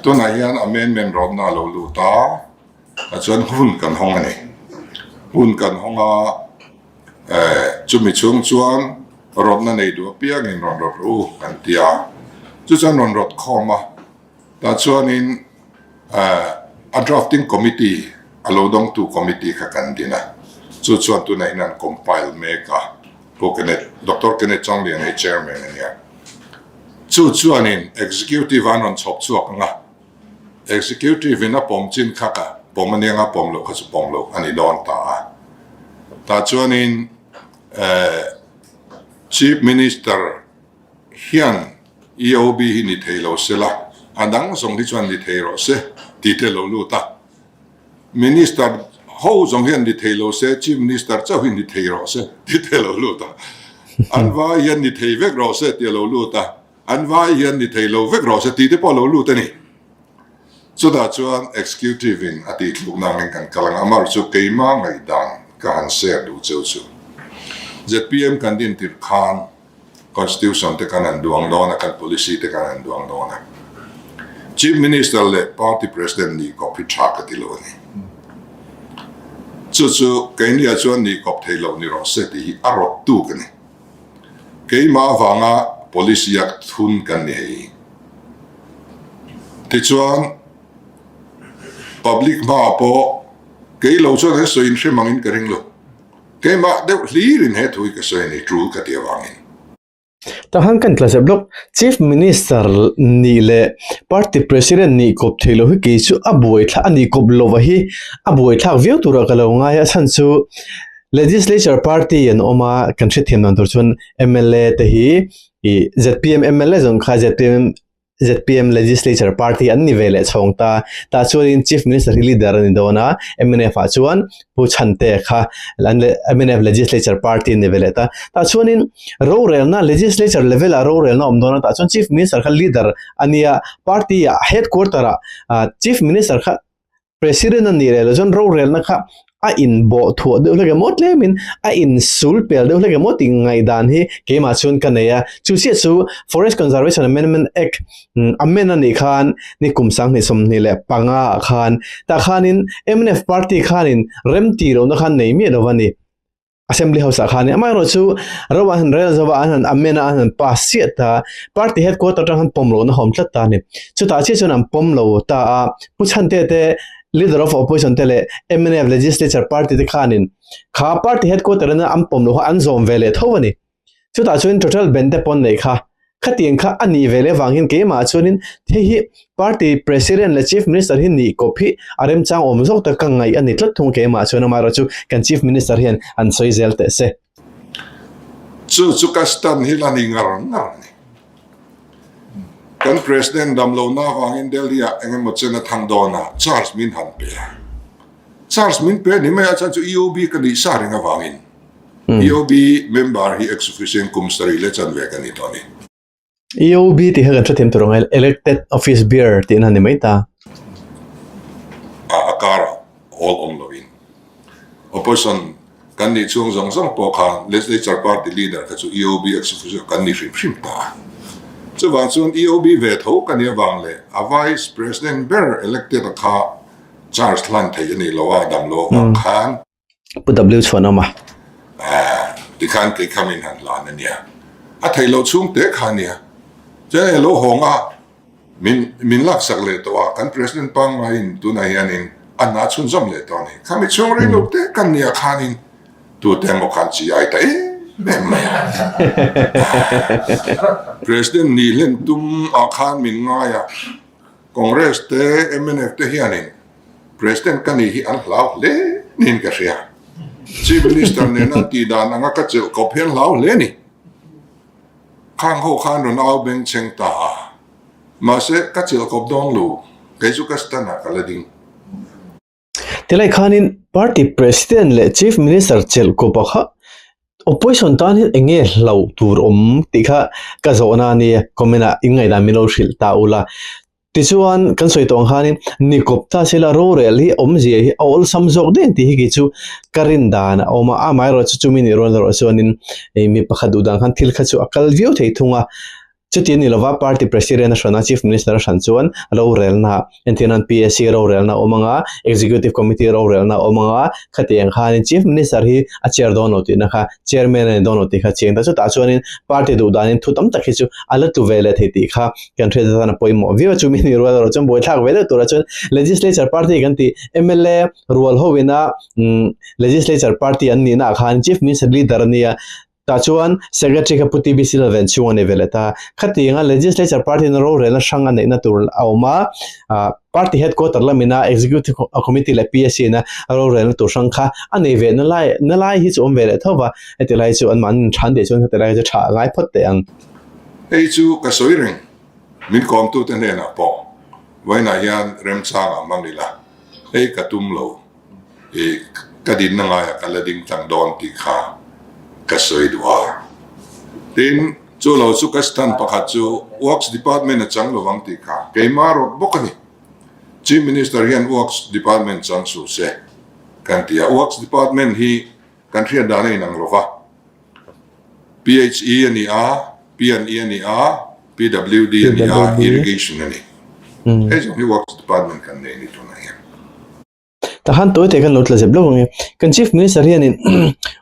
Tunah hian amendment rawtna a lo lut a, tah chuan hun kan hawng a ni. Hun kan hawng a, chumi chhung chuan rawtna nei duh apiangin rawn rawt rawh u kan ti a, chu chuan rawn rawt khawm a. Tah chuanin a drafting committee, a lo dawngtu committee kha kan din a, chu chuan tunah hian an compile mek a, Pu Kenneth, Doctor Kenneth Changlian hi chairman a nia. Chu chuanin executive an rawn chhawp chhuak ang a, executive in a pawm chin kha ka pawm a nia nga pawm loh kha chu pawm loh a ni dawn ta a. Tah chuanin Chief Minister hian EOB hi ni thei lo se la, a dang zawng hi chuan ni thei rawh se tih te lo lut a. Minister ho zawng hian ni thei lo se, Chief Minister chauh hi ni thei rawh se tih te lo lut a. An vai hian ni thei vek rawh se tih a lo lut a, an vai hian ni thei lo vek rawh se tih te pawh a lo lut a ni. Chutah chuan Executive in a tih thlukna angin kan kal ang, amaherawhchu chu keimah ngaihdan ka han share duh cheu chu. Zpm kan din tirh khan Constitution te kan han duang dawn a, kan policy te kan han duang dawn a. Chief Minister leh Party President nih kawp hi tha ka ti lo a ni. Chu chu keiniah chuan nih kawp thei lo ni rawh se tih hi a rawt tu ka ni. Keimah avanga policy a thun kan ni hei. Tichuan public hmaah pawh kei lo chuan an sawi inhre mangin ka ring lo. Keimah deuh hlirin he thu hi ka sawi a ni, tul ka ti avangin. Tahan kan tla zep lawk, Chief Minister nih leh Party President nih kawp thei lo hi kei chu a buai thlak a nih kawp lova hi a buai thlak viau turah ka lo ngai a, a chhan chu Legislature Party an awm a, kan hrethiam dan tur chuan mla te hi ih zpm mla zawng kha zpm zpm Legislature Party an ni ve leh chhawng ta. Tah chuanin Chief Minister hi leader a ni dawn a, mnf ah chuan Pu Chhantea kha an mnf Legislature Party a ni ve leh ta. Tah chuanin rorelna Legislature level ah rorelna a awm dawn a, tah chuan Chief Minister kha leader a nia, party ah headquarter ah Chief Minister kha President a nih leh loh chuan rorelna kha a inbawh thuah deuh hlek emaw tlemin a insul pel deuh hlek emaw tih ngaihdan hi keimah chuan ka nei a. Chu chiah chu Forest Conservation Amendment Act amend a nih khan ni kum 2025 ah khan tah khanin mnf party khanin remti lohna khan nei miah lo a ni. Assembly House ah khan amaherawh chu ro an han rel zo a an han amend a an han pass chiah ta party headquarter atang han pawm lohna hawm tlat ta a ni chutah chiah chuan an pawm lo ta a Pu Chhante te leader of opposition te leh mnf legislature party te khanin kha party headquarter in an pawm loh kha an zawm ve leh tho a ni chutah chuan total ban te pawn neih kha Khatiang kha a nih ve leh vang hian keimah chuanin hei hi party president leh chief minister hi nih kawp hi a remchang awm zawk tak ka ngaih a ni tlat thung keimah chuan amaherawh chu kan chief minister hian an sawi zel teh se. Chu chu ka stand hi la ni ngar ngar a ni. Kan president dam lohna avangin Delhi ah eng emaw chen a thang dawn a, charge min han pe a. Charge min pe ni mai a chuan chu EOB ka nih sa reng avangin EOB member hi ex-officio kum sarih leh chanve ka ni tawh a ni. EOB tih kha kan hrethiam tur ang e, Elected Office Bearer tih na ni mai ta. A a karah awl awm loin Opposition kan nih chhung zawng zawng pawh khan Legislature Party Leader kha chu EOB ex-officio kan ni hrim hrim ta a. Chuvang chuan EOB ve tho ka nih avang leh a Vice President ber elected a kha charge hlan thei a nih loh a dam loh avang khan. Pu W chhuan awm a. Aaa tikhan kei kha min han hlan a nia. A theih loh chhung te kha a nia. Chuan hei lo hawng a, min min laksak leh tawh a, kan President pangngaiin tunah hianin a hna chhunzawm leh tawh a ni. Khami chhung rei lo te kan nia khanin tute emaw khan chi ai ta em em mai a. President nih hlen tum ah khan min ngai a, Congress te mnf te hianin President ka nih hi an hlau hle niin ka hria. Chief Minister nena an tih dan anga ka chelh kawp hi an hlau hle a ni. Khang ho khan rawn au beng chheng ta a, mahse ka chelh kawp dawn lo, kei chu ka stand ah ka la ding. Tilai khanin Party President leh Chief Minister chelh kawpa kha Opposition tan hian eng nge hlauh tur awm tih kha ka zawhna a nia, comment ah in ngaihdan min lo hrilh ta ula. Tichuan kan sawi tawh ang khanin nikawp ta sela rorel hi awmzia hi a awlsam zawk daih ang tih hi kei chu ka rin dan a awm a, amaherawhchu chumi nih rual erawh chuanin mi pakhat duh dan khan thil kha chu a kal viau thei thung a. Chuti a ni lova party president a hran a, chief minister a hran chuan rorelna, entirnan PAC rorelna a awm ang a, executive committee rorelna a awm ang a, khatiang khanin chief minister hi a chair dawn lo tihna kha chairman a ni dawn lo tih kha chiang ta. Chutah chuanin party duh danin thu tam tak hi chu a la tlu ve leh thei tih kha kan hriat atan a pawimawh viau a. Chumi ni rual erawh chuan buaithlak ve deuh turah chuan legislature party kan tih mla rual hoina legislature party an nihna ah khan chief minister leader a nia. Tah chuan Secretary kha Pu TB Silva chhung a nei ve leh ta. Khatianga Legislature Party na rorelna hrang a neihna tur a awm a, Party Headquarter lamina Executive Committee leh PAC na rorelna tur hrang kha a nei ve na lai na lai hi chu awm ve leh tho va, heti lai chu anmahni than tih chuan heti lai chu tha a ngai phawt teh ang. Hei chu ka sawi reng, min kawmtute hnenah pawh vawiinah hian remchang a hmang ila, hei ka tum lo. I ka dinna ngaiah ka la ding tlang dawn tih kha ka sawi duh a. Tin, chu lo chu ka stand pakhat chu Works Department a chang lovang tih kha keimah rawt bawk a ni. Chief Minister hian Works Department chang suh se kan ti a. Works Department hi kan hriat dan a inang lo va. PHE a ni a, P&E a ni a, PWD a ni a, Irrigation a ni. Hei zawng hi Works Department kan nei a ni tunah hian. Tahan tawi te kan lo tla zep lo ang e. Kan Chief Minister hianin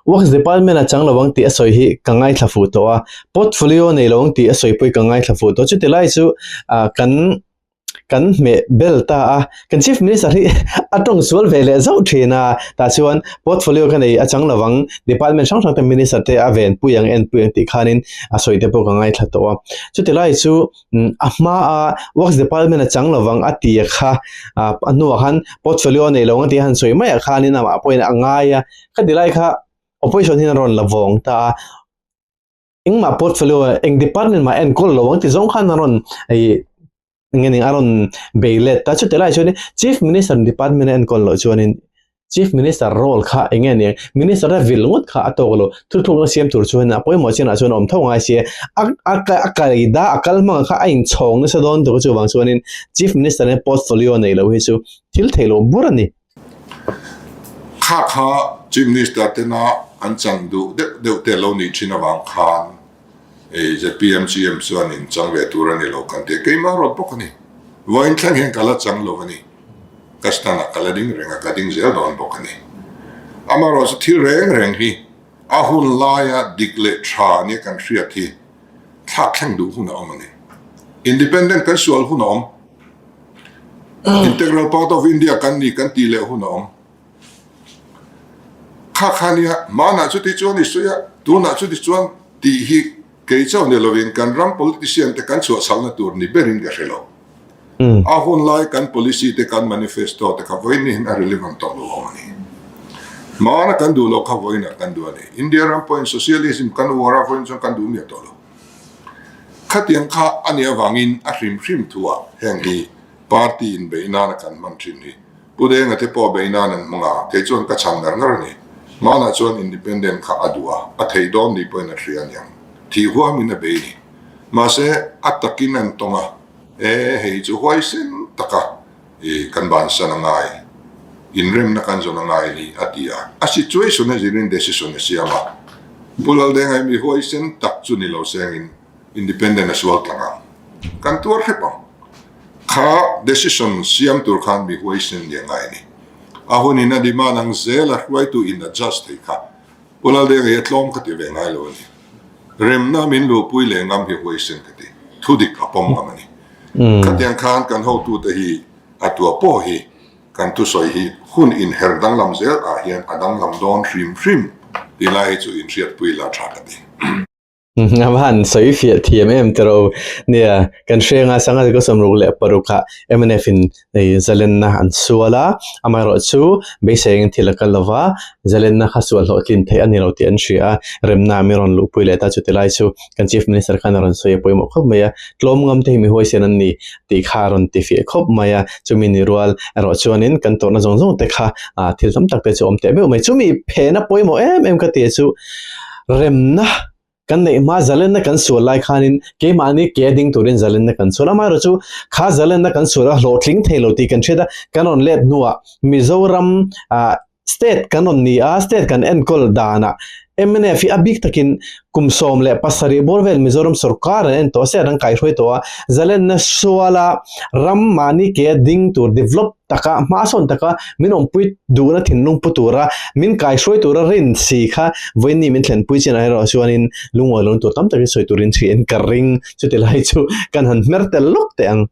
Works Department a chang lo ang tih a sawi hi ka ngaithla fuh tawh a, portfolio nei lo ang tih a sawi pawh hi ka ngaithla fuh tawh. Chuti lai chu kan kan hmeh bel ta a, kan Chief Minister hi a tawng sual ve leh zauh thin a, tah chuan portfolio ka nei a chang lo ang, department hrang hrang te Minister te a venpui ang enpui ang tih khanin a sawi te pawh ka ngaithla tawh a. Chuti lai chu a hma a works department a chang lovang a ti a kha a hnuah khan portfolio a nei lo ang tih a han sawi mai ah khanin amah pawhin a ngai a khati lai kha opposition hian a rawn la vawng ta a engmah portfolio eng department mah enkawl lo ang ti zawng khan a rawn ih eng nge ni a rawn bei let ta chuti lai chuanin chief minister department a enkawl loh chuanin Chief Minister role kha eng nge nia? Minister a vil ngawt kha a tawk lo. Thuthlukna siam tur chuan a pawimawh chinah chuan a awm tho ngai si a. A a a kaida a kal hmangah kha a inchhawng nasa dawn tuk a chuvang chuanin Chief Minister in portfolio nei lo hi chu thil theih loh bur a ni. Kha kha Chief Minister tena an chang duh deuh deuh te lo nih thin avang khan zpm CM chuan in chang ve tur a ni lo kan ti a, keimah rawt bawk a ni. Vawiin thleng hian ka la chang lo a ni. Ka stand ah ka la ding reng a, ka ding zel dawn bawk a ni. Amaherawhchu thil reng reng hi a hun laia dik leh tha nia kan hriat hi thlak thleng duh hun a awm a ni. Independent kan sual hun a awm. Integral part of India kan ni kan tih leh hun a awm. Kha kha nia hmanah chuti chuan i sawi a, tunah chuti chuan tih hi kei chauh ni lovin kan ram politician te kan chhuahchhalna tur ni berin ka hre lo. A hun lai kan policy te kan manifesto te kha vawiin hian a relevant tawh lo awm a ni. Hmana kan duh loh kha vawiinah kan duh a ni. India ram pawhin socialism kan uar a vawiin chuan kan duh miah tawh lo. Khatiang kha a nih avangin a hrim hrim thuah heng hi party inbeih nana kan hman thin hi Pu Denga te pawh beih nan an hmang a, kei chuan ka chhan ngar ngar a ni. Hmanah chuan independent kha a duh a, a thei dawn ni pawhin a hria aniang. Thih huamin a bei ni. Mahse, a takin an tawng a, E, hei chu huaisen taka i kan bansan a ngai, inremna kan zawn a ngai ni, a ti a. A situation a zirin decision a siam a. Pu Laldenga hi mi huaisen tak chu ni lo sengin independent a sual tlang ang. Kan tuar hrep ang. Kha decision siam tur khan mi huaisen ni a ngai ni. A hunin a demand ang zel a hruaitu in adjust thei kha. Pu Laldenga hi a tlawm ka ti ve ngai lo a ni. Remna min luhpui leh ngam hi huaisen ka ti. Thu dik a pawm ngam a ni. Khatiang khan kan hotute hi a tua pawh hi kan thusawi hi hun inher danglam zel ah hian a danglam dawn hrim hrim tih lai hi chu inhriatpui la tha ka ti. A va han sawi fiah thiam em tiro. Nia, kan hrenga sanga zirka sawmruk leh paruk ah mnf in hei zalenna an sual a, amaherawh chu beisei engin thil a kal lova, zalenna kha sual hlawhtlin theih a ni lo tih an hria a, remna mi rawn luhpui leh ta chuti lai chu kan Chief Minister khan a rawn sawi a pawimawh khawp mai a, tlawm ngam te hi mi huaisen an ni tih kha a rawn ti fiah khawp mai a, chumi ni rual erawh chuanin kan tawrhna zawng zawng te kha thil tam tak te chu a awm teh meuh mai, chumi phehna pawimawh em em ka ti chu remna kan neih hma zalenna kan sual lai khanin keimahni ke a ding turin zalenna kan sual a, amaherawhchu chu kha zalenna kan sual a hlawhtling thei lo tih kan hriat a, kan rawn let hnuah Mizoram ah state kan rawn ni a, state kan enkawl danah. Mnf hi a bik takin kum 17 bawr vel Mizoram sorkar an en tawh a, se an kaihruai tawh a, zalenna suala ram mahni ke a ding tur develop taka hmasawn taka min awmpui duhna thinlung pu tura min kaihruai tura rin si kha vawiinni min thlenpui chin ah erawh chuanin lungawi lohna tur tam takin sawi turin thian ka ring chuti lai chu kan han hmer tel lawk teh ang.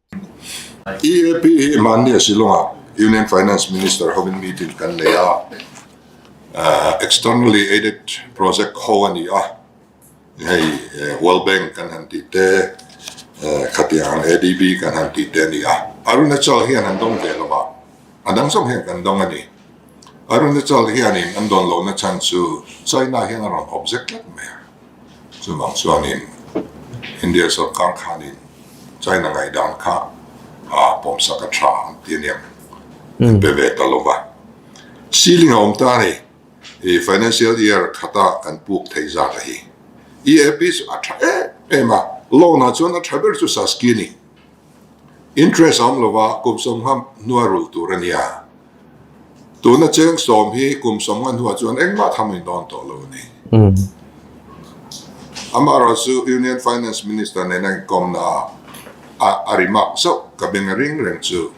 EAP hi mahni a Shillong-ah Union Finance Minister hovin meeting kan nei a. Externally aided project ho a ni a, hei World Bank kan han tih te, khatiang ADB kan han tih te a ni a. Arunachal hian an dawng ve lo va, a dang zawng hian kan dawng a ni. Arunachal hianin an dawn lohna chhan chu China hian a rawn object tlat mai a, chuvang chuanin India sorkar khanin China ngaihdan kha pawmsak a tha an ti a niang, an pe ve ta lo va. Ceiling a awm ta a ni. I financial year khata kan puk theih zat a hi. EAP chu a tha em em a, loan ah chuan a tha ber chu Saski a ni. Interest a awm lova kum sawmnga hnua rulh tur a nia. Tuna cheng sawm hi kum sawmnga hnuah chuan engmah tham in dawn tawh lo a ni. Amaherawhchu Union Finance Minister nena inkawmna ah a remark zauh ka beng a ring reng chu.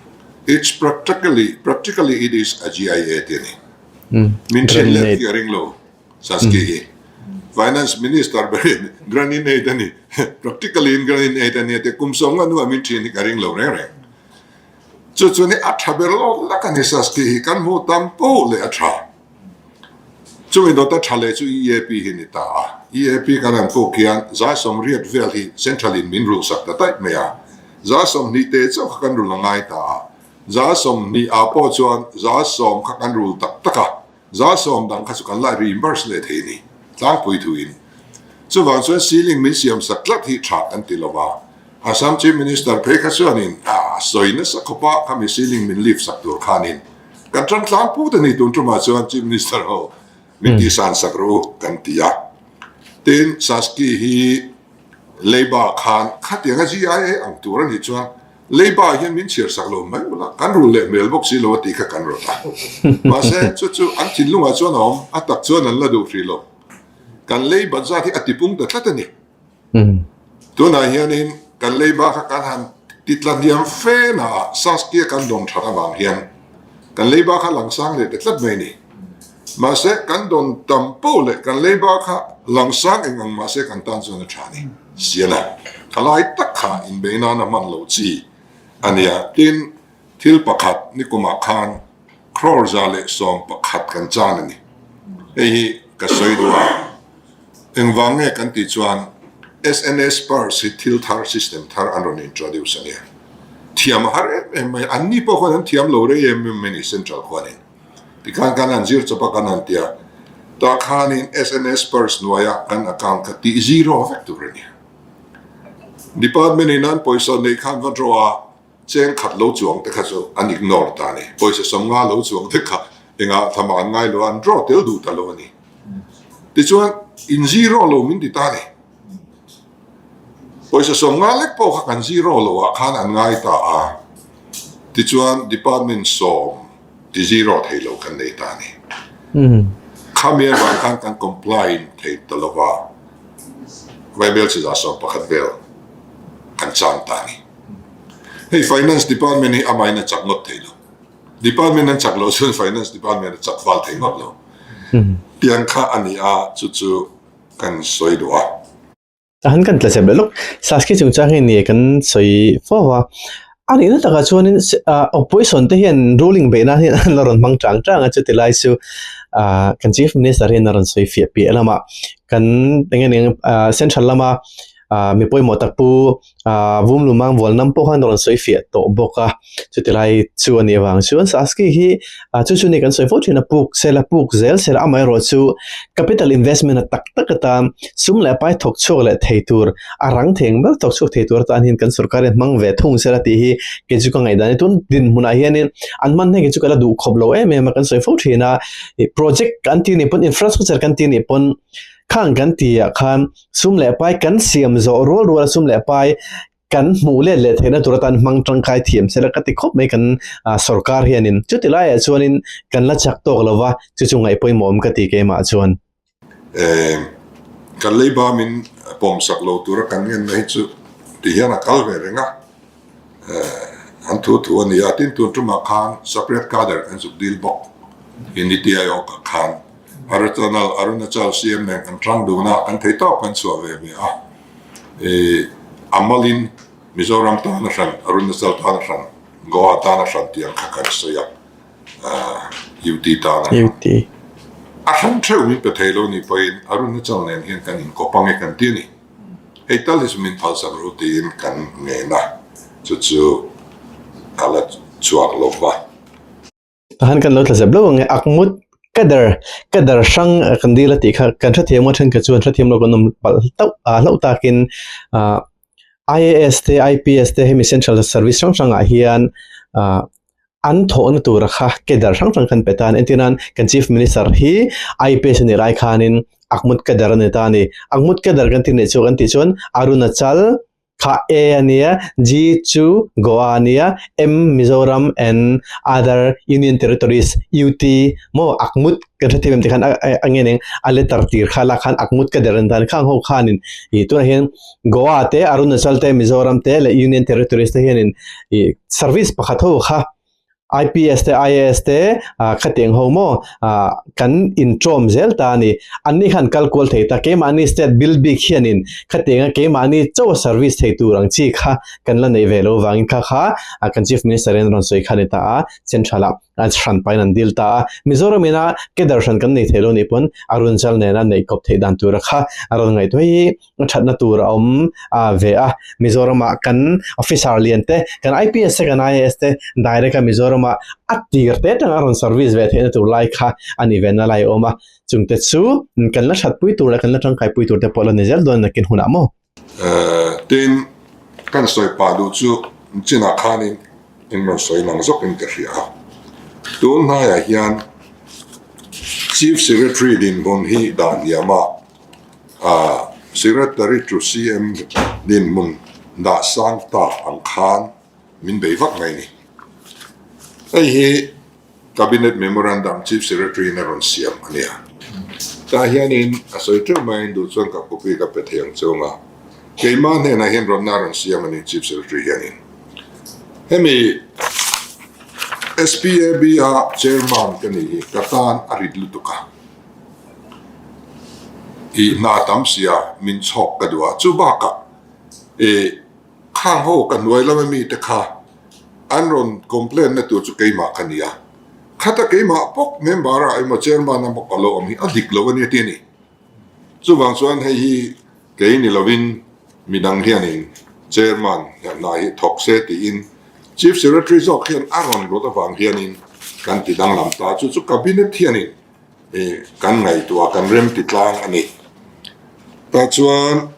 It's practically, practically it is a GIA ti a ni. Min then let hi a ring lo, Saski hi. Finance Minister berin grant in aid a ni, practically in grant in aid a ni a ti a, kum sawmnga hnuah min then hi ka ring lo reng reng. Chu chu ni a tha ber lawk lak a ni Saski hi, kan hmuh tam poh leh a tha. Chumi dawta tha leh chu EAP hi ni ta a. EAP kan han puk hian zai sawmriat vel hi Central in min rulhsak ta daih mai a. Za 20 te chauh kha kan rul a ngai ta a. Za 20 ah pawh chuan za 10 kha kan rul tak tak a. Za 10 dang kha chu kan la reimburse leh thei a ni tlangpui thuin. Chuvang chuan ceiling min siamsak tlat hi tha kan ti lo va. Assam Chief Minister phei kha chuanin a sawi nasa khawp a, khami ceiling min lift sak tur khanin kan tan tlang put a ni tun tumah chuan Chief Minister ho min tihsan sak rawh u kan ti a. Tin, Saski hi Leiba khan khatianga GIA ang tur a nih chuan Leiba hian min chhiar sak lo mai ula, kan rul leh hmel bawk si lo a tih kha kan rawt a. Mahse, chu chu an thinlungah chuan a awm, a tak chuan an la duh hrih lo. Kan Leiba zat hi a tipung ta tlat a ni. Tunah hianin kan leiba kha kan han ti tla hniam fe naah Saskia kan dawn that avang hian kan leiba kha langsang leh ta tlat mai a ni. Mahse, kan dawn tam poh leh kan leiba kha langsang eng ang mahse kan tan chuan a tha a ni. Siala, thalai tak kha inbei nana hman loh chi a nia. Tin, thil pakhat nikumah khan crore 111 kan chan a ni. Hei hi ka sawi duh a. Engvang nge kan tih chuan SNS purse hi thil thar, system thar an rawn introduce a nia. Thiam a har em em mai a, anni pawh khuan an thiam lo rei em em mai a ni central khuanin. Tikhan kan han zir chawp a kan han ti a, tah khanin SNS purse hnuaia kan account kha tih zero vek tur a nia. Department in an pawisa neih khan va draw a, Cheng khat lo chuang te kha chu an ignore ta a ni. Pawisa 50 lo chuang te kha engah thlama an ngai lo a, an draw tel duh ta lo a ni. Tichuan, in zero lo min ti ta a ni. Pawisa 50 lek pawh kha kan zero lo ah khan an ngai ta a. Tichuan, department 10 ti zero thei lo kan nei ta a ni. Khami avang khan kan comply in thei ta lo va, Vaibel chi 11% vel kan chang ta a ni. Hei Finance Department hi amahin a chak ngawt thei lo. Department an chak loh chuan Finance Department a chak fal thei ngawt lo. Tiang kha a ni a, chu chu kan sawi duh a. Tahan kan tla chep leh lawk. Saski chungchang hi ni kan sawi fo a. A nihna takah chuanin opposition te hian ruling beih nan hian an la rawn hmang chang chang a, chuti lai chu kan Chief Minister hian a rawn sawi fiah piah lamah kan eng nge ni central lama mi pawimawh tak pu Vum Lumang vual nam pawh khan a rawn sawi fiah tawh bawk a, chuti lai chu a nih avang chuan Saski hi chu chu ni kan sawi fo thin a, puk sela puk zel sela amaherawhchu capital investment a tak tak atan sum leh pai thawk chhuak leh thei tur a rang thei ang ber thawk chhuak thei tur atan hian kan sorkar hian hmang ve thung sela tih hi kei chu ka ngaihdan a ni. Tun dinhmunah hianin an hman hei kei chu ka la duh khawp lo em em a kan sawi fo thin a, project kan tih nih pawn infrastructure kan tih nih pawn khang kan tih ah khan Sum leh pai kan siam zawh rual rual a sum leh pai kan hmuh let leh theihna tur atan hmang tangkai thiam sela ka ti khawp mai kan sorkar hianin. Chuti laiah chuanin kan la chak tawk lo va, chu chu ngaih pawimawh awm ka ti keimah chuan. Kan leiba min pawmsak lo tura kan ngenna hi chu ti hian a kal ve reng a, an thu thu a ni a. Tin, tun tumah khan separate cadre kan zuk dil bawk i Niti Aayog ah khan Arunachal Arunachal CM nen kan tang dun a, kan thei tawk kan chhuah ve ve a. A malin Mizoram tana hran, Arunachal tana hran, Goa tana hran tih ang kha kan sawi a. UT tan a UT. A hrang theuh min pe thei lo nih pawhin Arunachal nen hian kan inkawp ang e kan ti a ni. Hei tal hi chu min phalsak ru tiin kan ngen a, chu chu a la chhuak lo va. Tahan kan lo tla zep lo ang e, Akmut ka dar ka dar hrang kan dil a tih kha kan hrethiam a then kha chuan hrethiam lo kan awm palh hlauh hlauh takin ah IAS te IPS te hemi central service hrang hrangah hian ah an thawhna tura kha cadre hrang hrang khan pe ta a ni. Entir nan kan Chief Minister hi IPS a nih lai khanin Akmut cadre a ni ta a ni. Akmut cadre kan tih nih chu kan tih chuan Arunachal kha A a nia, G chu Goa a nia, M Mizoram and other Union Territories, UT, maw Akmut kan hrethiam em tikhan a nge ning a letter tir kha lak khan Akmut cadre a ni ta a ni. Khang ho khanin ih tunah hian Goa te, Arunachal te, Mizoram te leh Union Territories te hianin ih service pakhat ho kha IPS te IAS te khatiang ho maw kan intawm zel ta a ni. Anni khan kal kual thei ta keimahni state bill bik hianin khatianga keimahni chaw service thei tur ang chi kha kan la neih ve lo vangin kha kha kan Chief Minister in rawn sawi kha a ni ta a, central ah hran pahin an dil ta a. Mizoram ina cadre hran kan nei thei lo nih pawn Arunachal nena neih kawp theih dan tura kha a rawn ngaihtuah hi thatna tur a awm ve a, Mizoramah kan officer lian te, kan IPS te, kan IAS te direct a Mizoramah a tir te atanga rawn service ve theihna tur lai kha a ni ve na lai a awm a, chungte chu kan la thatpui tur leh kan la tangkaipui tur te pawh la ni zel dawn nakin hunah maw? Tin, kan sawi pah duh chu chinah khanin in rawn sawi lang zawkin ka hria a, tun hnaiah hian Chief Secretary dinhmun hi dah hniam a, Secretary to CM dinhmun dah sang ta ang khan min bei vak mai ni. Hei hi Cabinet Memorandum Chief Secretary in a rawn siam a nia. Tah hianin a sawi teuh maiin duh chuan ka copy ka pe thei ang che anga keimah hnenah hian rawnna a rawn siam a ni Chief Secretary hianin. Hemi SPAB a Chairman ka nih hi ka tan a rit lutuk a. I hna tam sia min chhawk ka duh a, chu bakah i khang ho ka hnuai lama mite kha an rawn complain na tur chu keimah ka ni a, khata keimah bawk member ah emaw chairman ah bawk ka lo awm hi a dik lo a nia ti a ni. Chuvang chuan hei hi kei ni lovin midang hianin chairman hna hi thawk se tiin Chief Secretary zawk hian a rawn rawt avang hianin kan ti danglam ta, chu chu cabinet hianin kan ngaihtuah kan rem ti tlang a ni. Tah chuan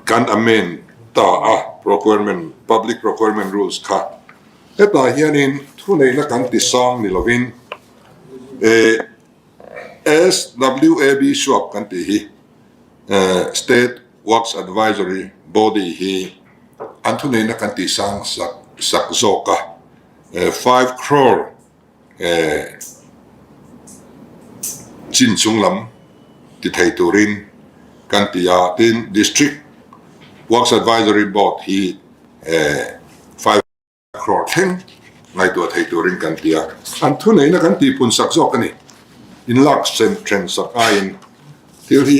kan amend ta a procurement public procurement rules kha hetah hianin thuneihna kan ti sang ni lovin SWAB suak kan tih hi State Works Advisory Body hi an thuneihna kan ti sang sak zawk a 5 crore chin chung lam ti thei turin kan ti a, tin District Works Advisory Board hi 5 crore thleng ngaihtuah thei turin kan ti a, an thuneihna kan tihpun sak zawk a ni. In lak sen then sak aiin thil hi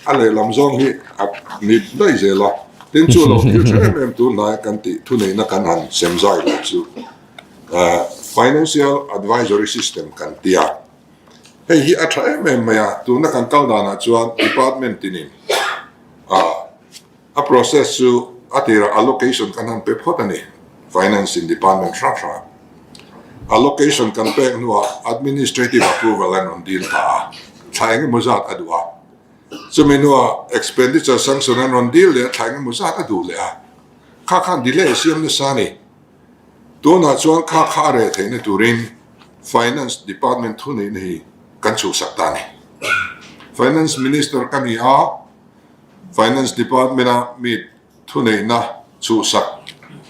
a lehlam zawng hi a ni daih zel a, tin chu lo thil tha em em tun hnaia kan tih thuneihna kan han sem zai loh chu Financial Advisory System kan ti a, hei hi a tha em em mai a, tuna kan kal danah chuan department tinin a process chu a tirah allocation kan han pe phawt a ni, Finance in department hrang hrangah allocation kan pek hnuah administrative approval an rawn dil ta a, thla engemaw zat a duh a, chumi hnuah expenditure sanction an rawn dil leh a, thla engemaw zat a duh leh a, kha khan delay a siam nasa a ni. Tunah chuan kha kha a reh theihna turin Finance Department thuneihna hi kan chhuhsak ta a ni. Finance Minister ka ni a, Finance Department-a mi thuneihna chhuhsak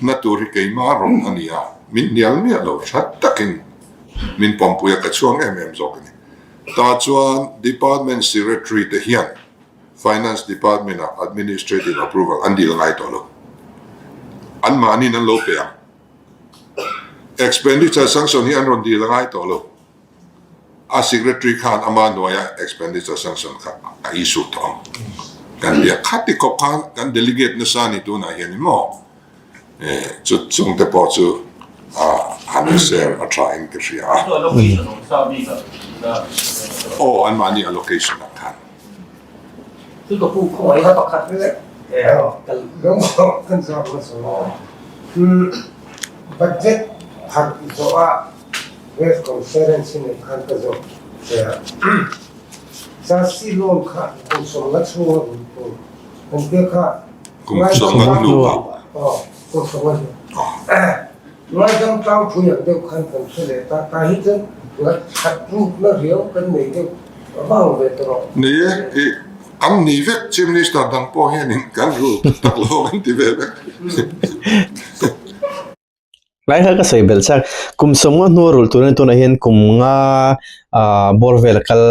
na tur hi keimah rawng a ni a, min hnial miah lo tha takin min pawmpui a, ka chhuang em em zawk a ni. Tah chuan Department Secretary te hian Finance Department ah Administrative Approval an dil ngai tawh lo. Anmahniin an lo pe ang. Expenditure Sanction hi an rawn dil ngai tawh lo. A Secretary khan ama hnuaia Expenditure Sanction kha a issue tawh ang. Kan tia khati khawp khan kan delegate nasa ni tunah hian maw? Chu chung te pawh chu han share a tha in ka hria a. Aw anmahni allocation ah khan. Chu ka pu khawngaih a pakhat vek kan zawk hmasa maw? Budget pharh zawh a press conference hi neih khan ka zawk che a. Chassis loan kha kum sawmnga chhunga rul tur kan tia kha Kum sawmnga hnu ah. Aw, kum sawmnga hnu. Ngaidam tlang phui ang deuh khan kan hre leh ta. Tah hi chuan ngaihkhat rukna riau kan nei deuh vang ve ta rawh. Ni e, i kan ni vek Chief Minister dang pawh hianin kan rul tak lo kan ti ve vek. Lai kha ka sawi belh chak, kum sawmnga hnua rulh tur a ni tunah hian kum nga ah bawr vel a kal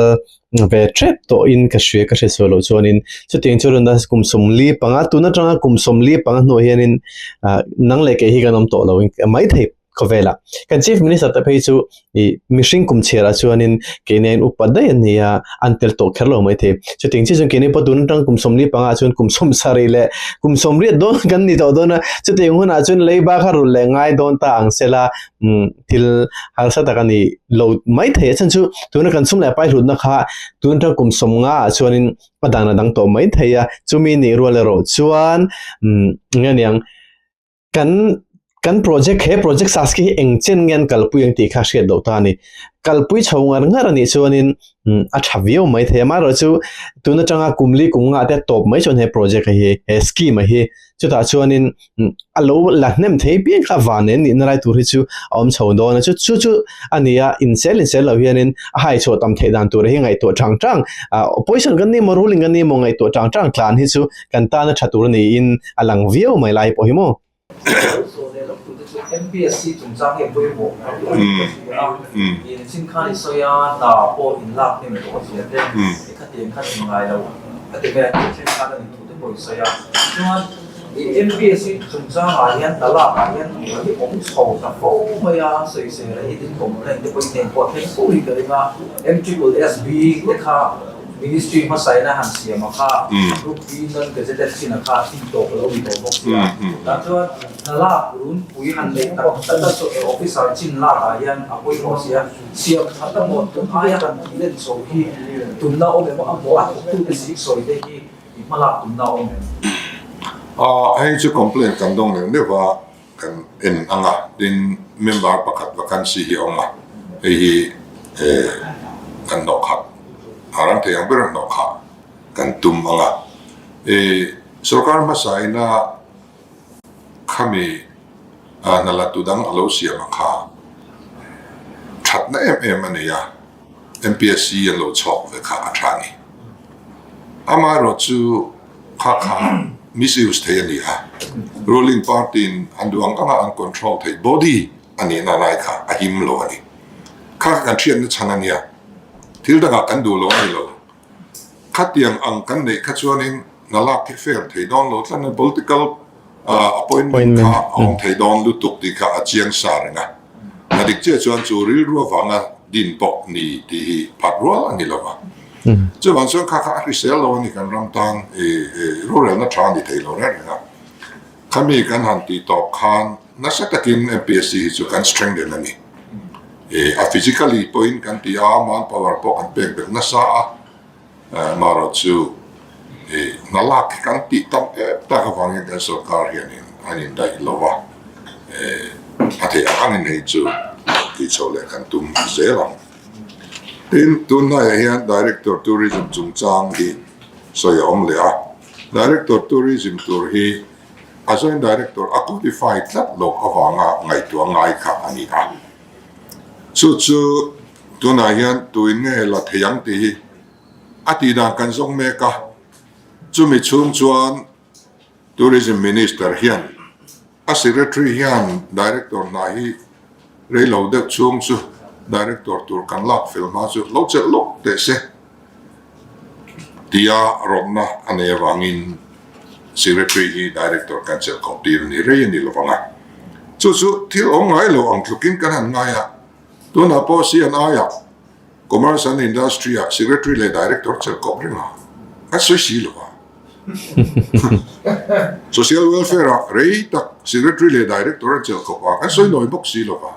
ve tep tawhin ka hria ka hre sual loh chuanin chutiang chu rawn kum sawmli panga tun atanga kum sawmli panga hnuah hianin ah nang leh kei hi kan awm tawh lo maithei khawvelah kan chief minister te phei chu ih mihring kum chhiarah chuanin keini aiin upa daih an ni a, an tel tawh kher lo maithei. Chutiang chiah chuan keini pawh tun atang kum sawmli pangah chuan kum sawm sarih leh kum sawmriat dawn kan ni tawh dawn a, chutiang hunah chuan leiba kha rulh leh ngai dawn ta ang sela umm thil harsa tak a ni lo maithei. A chhan chu tuna kan sum leh pai hlutna kha tun atang kum sawmnga ah chuanin a dan a dang tawh maithei a, chumi nih rual erawh chuan umm eng nge niang Kan kan project he project Saski hi eng chen nge an kalpui ang tih kha hriat loh ta a ni. Kalpui chho ngar ngar a nih chuanin a tha viau mai thei a, amaherawhchu tun atanga kum li kum ngah te tawp mai chuan he project a hi he scheme a hi chutah chuanin a lo la hnem thei piang kha van nen nihna lai tur hi chu a awm chho dawn a, chu chu chu a ni a, insel insel lo hianin a hai chhuah tam theih dan tur hi ngaihtuah chang chang opposition kan ni emaw ruling kan ni emaw ngaihtuah chang chang tlan hi chu kan tana tha tur niin a lang viau mai lai pawh hi maw. Saw leh lawk tute chu MPSC chungchang hi a pawimawh ka hria a, in chin khan i sawi a, hna pawh in lak hnem tawh a zia te, i khatiang kha in ngai lo a ti mai a, tih then khan a ni thu te pawh i sawi a. Chuan i MPSC chungchang ah hian hna lak ah hian hi awm chho ta fo mai a, sawisel a hi tin complaint te pawh i hnen pawh a thleng fo hi ka ring a, MSSB te kha Ministry hmasa in a han siam a kha, Group B non-gazetted chin a kha tih tawp a lo ni tawh bawk sia. Tah chuan hna lak runpui han neih tak tak a chu officer chin lak ah hian a pawimawh sia. Siam that a maw tun aia han tih len chho hi tunna awm em a maw a thawktute zik sawi te hi i hma lak tunna awm em? Hei chu complaint kan dawng neuh neuh a, kan en ang a, tin member pakhat vacancy hi a awm a, hei hi kan hnawh khat a ram thei ang ber a hnawh khah kan tum ang a, sorkar hmasa ina khami hna la tu dang a lo siam a kha thatna em em a nei a, MPSC an lo chhawk ve kha a tha a ni. Amaherawhchu kha kha misuse thei a ni a, ruling party in an duh ang anga an control theih body a nihna lai kha a him lo a ni. Kha kha kan hriatna chhan a nia, thil dangah kan duh lo a ni lo. Khatiang ang kan neih kha chuanin hna lak hi fair thei dawn lo tlat a, political appointment kha a awm thei dawn lutuk tih kha a chiang sa reng a. A dik chiah chuan chu rilru avanga din pawh ni tih hi phat rual a ni lo va. Chuvang chuan kha kha a hrisel lo a ni kan ram tan rorelna tha a ni thei lo reng reng a. Khami kan han tih tawp khan nasa takin MPSC hi chu kan strengthen a ni. A physically pawhin kan ti a, manpower pawh kan pek belh nasa a. Marawh chu hna lak hi kan tih tam em tak avangin kan sorkar hianin an indaih lo va, a theih ang angin hei chu tih chhoh leh kan tum zel ang. Tin, tun hnaiah hian Director Tourism chungchang hi sawi a awm leh a, Director Tourism tur hi a Joint Director a qualify tlat loh avanga ngaihtuah ngai kha a ni a. Chu chu Tunah hian tuin nge la thei ang tih hi a tih dan kan zawng mek a, chumi chhung chuan Tourism Minister hian a Secretary hian Director hna hi rei lo deuh chhung chu Director tur kan lak fel hma chu lo chelh lawk teh se tia rawtna a nei avangin Secretary hi Director kan chelh khawp tir a ni rei a ni lovang a. Chu chu thil awm ngai lo ang tlukin kan han ngai a, tunah pawh CNI-ah Commerce and Industry-ah Secretary leh Director chelh khawp reng a, kan sawi si lo a. Social Welfare-ah rei tak Secretary leh Director an chelh khawp a, kan sawi nawi bawk si lo va.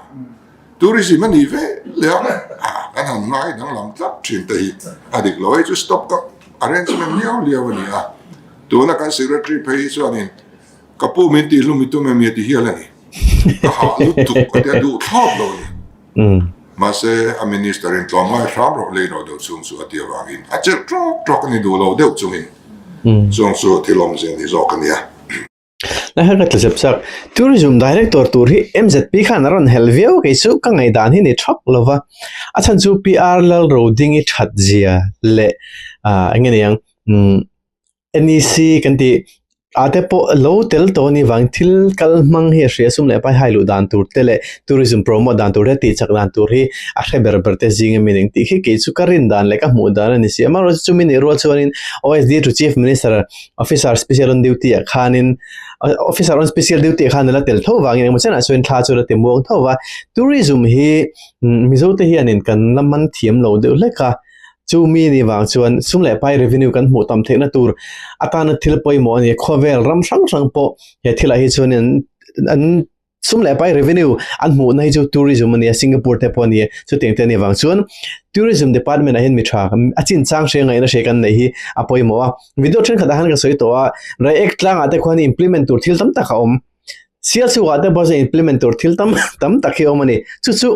Tourism a nih ve leh a, kan han ngai danglam tlat thin te hi a dik lo. Hei chu stop kap arrangement liau liau a ni a, tuna kan secretary phei hi chuanin ka pu min tih hlum i tum em i ti hial a ni. Ka hah lutuk a tia duh thlawp lo a ni. Mahse a minister in tlawm ngai hram rawh lei rawh deuh chhung chu a ti avangin a chelh tawk tawk a ni duh lo deuh chungin chuang chu thil awmzia ni zawk a nia. Na her ka tla zep chak. Tourism Director tur hi MZP khan a rawn helh viau kei chu ka ngaihdan hi ni thap lova. A chhan chu PR Lalrodingi that zia leh ah eng nge niang umm NEC kan tih ah te pawh lo tel tawh a nih vang thil kal hmang hi a hria sum leh pai hai luh dan tur te leh tourism promote dan tur te tih chak dan tur hi a hre ber ber te zing a mi ning tih khi kei chu ka rin dan leh ka hmuh dan a ni si a. Amaherawhchu chumi nih rual chuanin OSD to Chief Minister Officer special on duty ah khanin officer on special duty ah khan a la tel tho vangin engemaw chenah chuan thla chu a la ti muang tho va. Tourism hi Mizo te hianin kan la man thiam lo deuh hlek a, chu mi ni vang chuan sum leh pai revenue kan hmuh tam theihna tur atana thil pawimawh a ni. Khawvel ram hrang hrang pawh he thilah hi chuanin an Sum leh pai revenue an hmuhna hi chu tourism a nia, Singapore te pawh a nia, chutiang te a nih avang chuan tourism department ah hian mi tha a chinchang hria ngaihna hria kan neih hi a pawimawh a. Video thenkhat ah khan ka sawi tawh a, Reiek tlangah te khuan implement tur thil tam tak a awm. Sialchuk ah te pawh chuan implement tur thil tam tam tak hi a awm a ni. Chu chu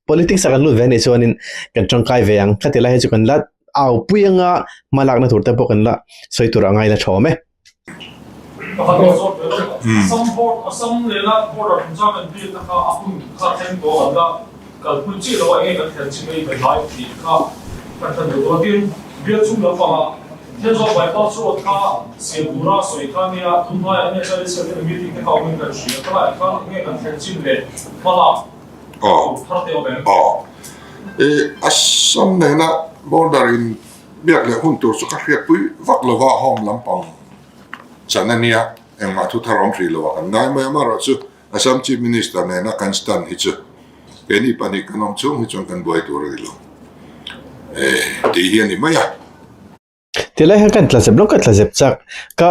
politics ah kan lut ve anih chuanin kan tangkai ve ang. Khati lai hi chu kan la au pui anga hmalakna tur te pawh kan la sawi tur a ngai la tha awm e. Assam nena border in Biak leh hun tur chu ka hriatpui vak lo va, home lampang chan a nia, engmah thu thar awm hrih lo a kan ngai mai a, amaherawh chu Assam Chief Minister nena kan stand hi chu keini pahnih kan awm chhung hi chuan kan buai tur a ni lo tih hi a ni mai a. Tilai hian kan tlazep lawk ka tlazep chak ka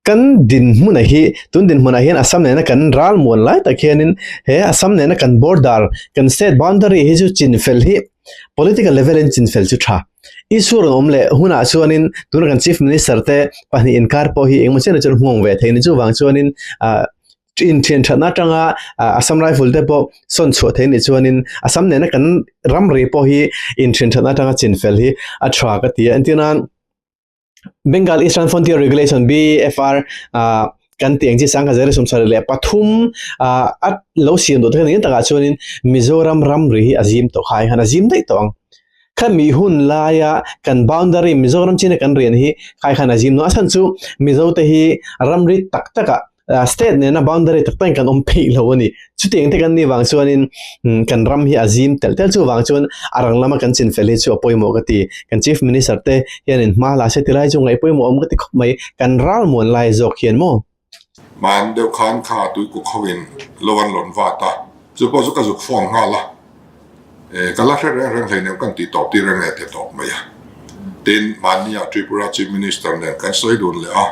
Kan dinhmunah hi, tun dinhmunah hian Assam nena kan ral muan lai tak hianin he Assam nena kan border, kan state boundary hi chu chinfel hi political level in chinfel chu tha. Issue rawn awm leh hunah chuanin tuna kan Chief Minister te pahnih inkar pawh hi engemaw chen chuan hmuang ve thei a ni. Chuvang chuanin ah inthian thatna atanga Assam Rifle te pawh sawn chhuah thei a nih chuanin Assam nena kan ramri pawh hi inthian thatna atanga chinfel hi a tha ka ti a. Entirnan. Bengal Eastern Frontier Regulation BFR ah kan tih ang chi 1973 ah a lo siam duh tak takah chuanin Mizoram ramri hi a zim tawh khai khan a zim daih tawh ang. Khami hun laia kan boundary Mizoram china kan rian hi khai khan a zim nuah a chhan chu Mizo te hi ramri tak takah State nena boundary tak takin kan awm peih lo a ni. Chutiang te kan nih vang chuanin kan ram hi a zim telh telh chuvang chuan a rang lama kan chinfel hi chu a pawimawh ka ti. Kan Chief Minister te hianin hma la se ti lai chu ngaih pawimawh awm ka ti khawp mai. Kan ralmuan lai zawk hian maw? Hman deuh khan kha tuikuk hoin lo an rawn vat a, chu pawh chu ka zuk phone nghal a. Ka la hre reng reng hleinem kan tih tawp tir reng e te tawp mai a. Tin, mahnia Tripura Chief Minister nen kan sawi dun leh a,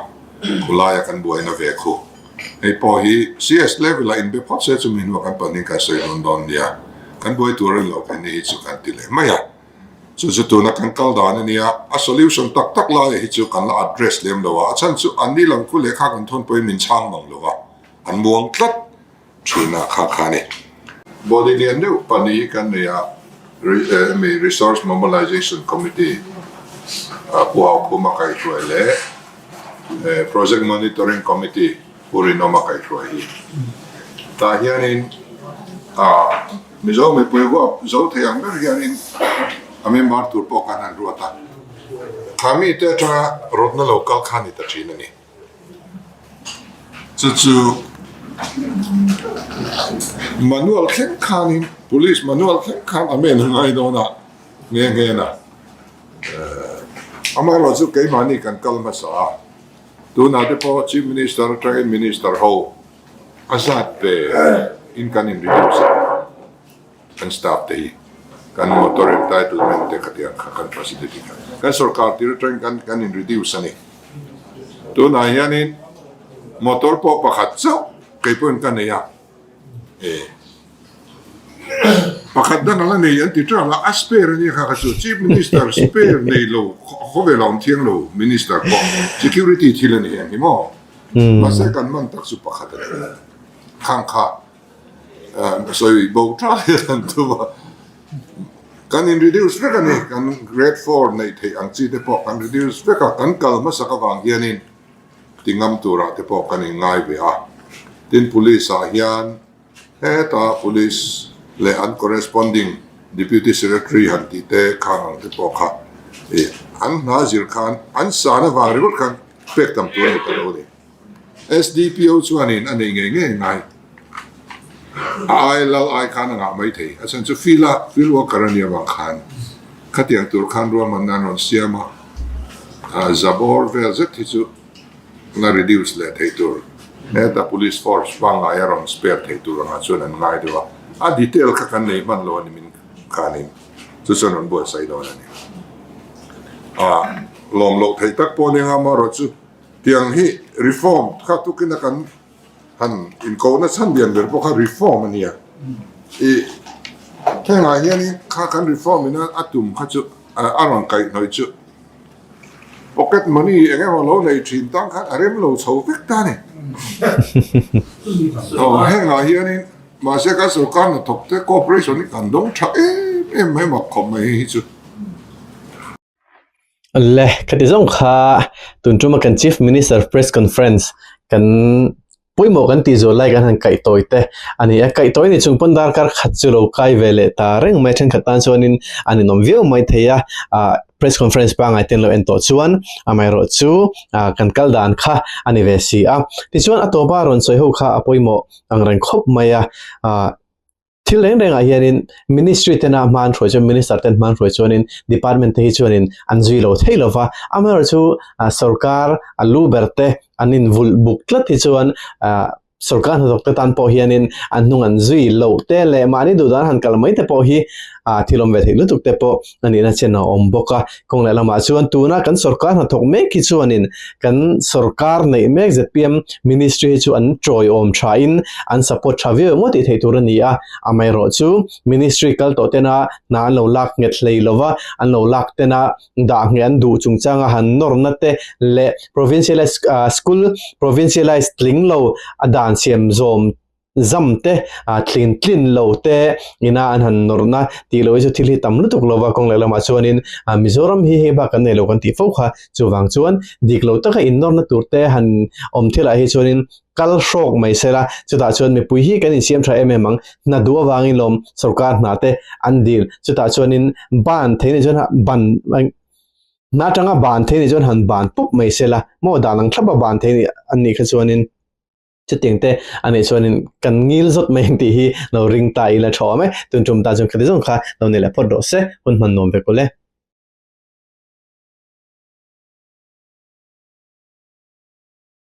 khulaia kan buaina ve khu. Hei pawh hi CS level ah inbe phawt se chumi hnuah kan pahnih kan sawi dun dawn nia. Kan buai tur a ni lo phei ni hi chu kan ti leh mai a. Chu chu tuna kan kal dan a nia, a solution tak tak laia hi chu kan la address lem lo a, a chhan chu anni lam khu lehkha kan thawn pawhin min chhang mang lo va, an muang tlat. Thina kha kha a ni. Body lian deuh pahnih hi kan nei a, hemi Resource Mobilization Committee Pu Haukhuma kaihhruai leh Project Monitoring Committee Pu Rinawma kaihhruai hi. Tah hianin Mizo mipui huap zo thei ang ber hianin a member tur pawh khan an ruat a. Kha mite atanga rawtna lo kal kha a ni ta thin a ni. Chu chu. Manual thleng khanin police manual thleng khan a men a ngai dawn a nghe nghe na. Amaherawhchu chu keimahni kan kal hmasa a, tunah te pawh Chief Minister atangin Minister ho a zat ve in kan in reduce a, kan staff te hi kan motor entitlement te khatiang kha kan facility kha kan sorkar tir atangin kan kan in reduce a ni. Tunah hianin motor pawh pakhat chauh kei pawhin ka nei a, e pakhat dang ala nei an ti teuh a, a spare ania kha kha chu Chief Minister spare nei lo khawvel a awm thiang lo Minister pawh security thil a ni ang hi maw? Mahse kan man tak chu pakhat a ni khang kha sawi bo tha hian an tum a, kan in reduce vek a ni, kan grade 4 neih theih ang chi te pawh kan reduce vek a, kan kal hmasak avang hianin ti ngam turah te pawh kan in ngai ve a, tin police ah hian heta police leh an corresponding deputy secretary han tih te khang ang te pawh kha ih an hna zir khan an san avang ringawt khan pek tam tur a ni ta lo a ni. SDPO chuanin a nei ngei ngei ngai. A ai lal ai khan a ngah mai thei. A chhan chu field a field worker a nih avang khan khatiang tur khan ruahmanna an rawn siam a, zabawr vel zet hi chu la reduce leh thei tur heta police force pangngai a rawn spare thei tur angah chuan an ngai deuh a. A detail kha kan nei hman lo a ni min khanin chu chuan rawn buatsaih dawn a ni. A lawm loh theih tak pawh nia amaherawh chu. Tiang hi reform kha tukin a kan han inkohna chhan lian ber pawh kha reform a nia. I hengah hianin kha kan reform ina a tum kha chu a rawn kaihhnawih chu pocket money eng emaw lo nei thin tang khan a rem lo chho vek ta a ni. Aw hengah hianin mahse kan sorkar hnathawk te cooperation hi kan dawng tha em em mai mak khawp mai hi chu. Le, khati zawng kha tun tuma kan Chief Minister Press Conference kan pawimawh kan tih zual lai kan han kaih tawi te a ni a. Kaih tawi ni chung pawn darkar khat chu lo kai ve leh ta reng mai thenkhat tan chuanin a ninawm viau mai thei a. Ah press conference pangngai te an lo en tawh chuan amaherawh chu ah kan kal dan kha a ni ve si a. Tichuan a tawpa rawn sawi ho kha a pawimawh ang reng khawp mai a. Ah. Thil reng rengah hianin Ministry tena hma an hruai chuan Minister ten hma an hruai chuanin Department te hi chuanin an zui lo thei lo va, amaherawhchu sorkar a lu ber te an invulh buk tlat hi chuan sorkar hnathawk te tan pawh hianin an hnung an zui loh te leh mahni duh dan han kal mai te pawh hi thil awm ve theih lutuk te pawh a nihna chen a awm bawk a. Kawng leh lamah chuan tuna kan sorkar hnathawk mek hi chuanin kan sorkar neih mek zpm ministry hi chu an tawiawm thain an support tha viau emaw tih theih tur a ni a, amaherawhchu ministry kal tawh tena hna an lo lak nghet hlei lova an lo lak tena dah ngheh an duh chungchanga han nawrna te leh provincialised school provincialised tling lo a dan siam zawm zam te tlin tlin lo te ina an han nawrhna tih loh hi chu thil hi tam lutuk lova kawng leh lamah chuanin Mizoram hi hei bak kan nei lo kan tih fo kha chuvang chuan dik lo taka innawrna tur te han awm thilah hi chuanin kal hrawk mai sela chutah chuan mipui hi kan insiam tha em em ang hna duh avangin lawm sorkar hna te an dil chutah chuanin ban thei ni chuan ban hna atanga ban thei ni chuan han ban pawp mai sela maw dan ang thlapa ban thei an nih kha chuanin Chutiang te a nih chuanin kan ngil zawt mai ang tih hi lo ring ta ila tha awm e. Tun tum ta chuan khati zawng kha lo nei leh phawt rawh se, hun hman nuam vek ule.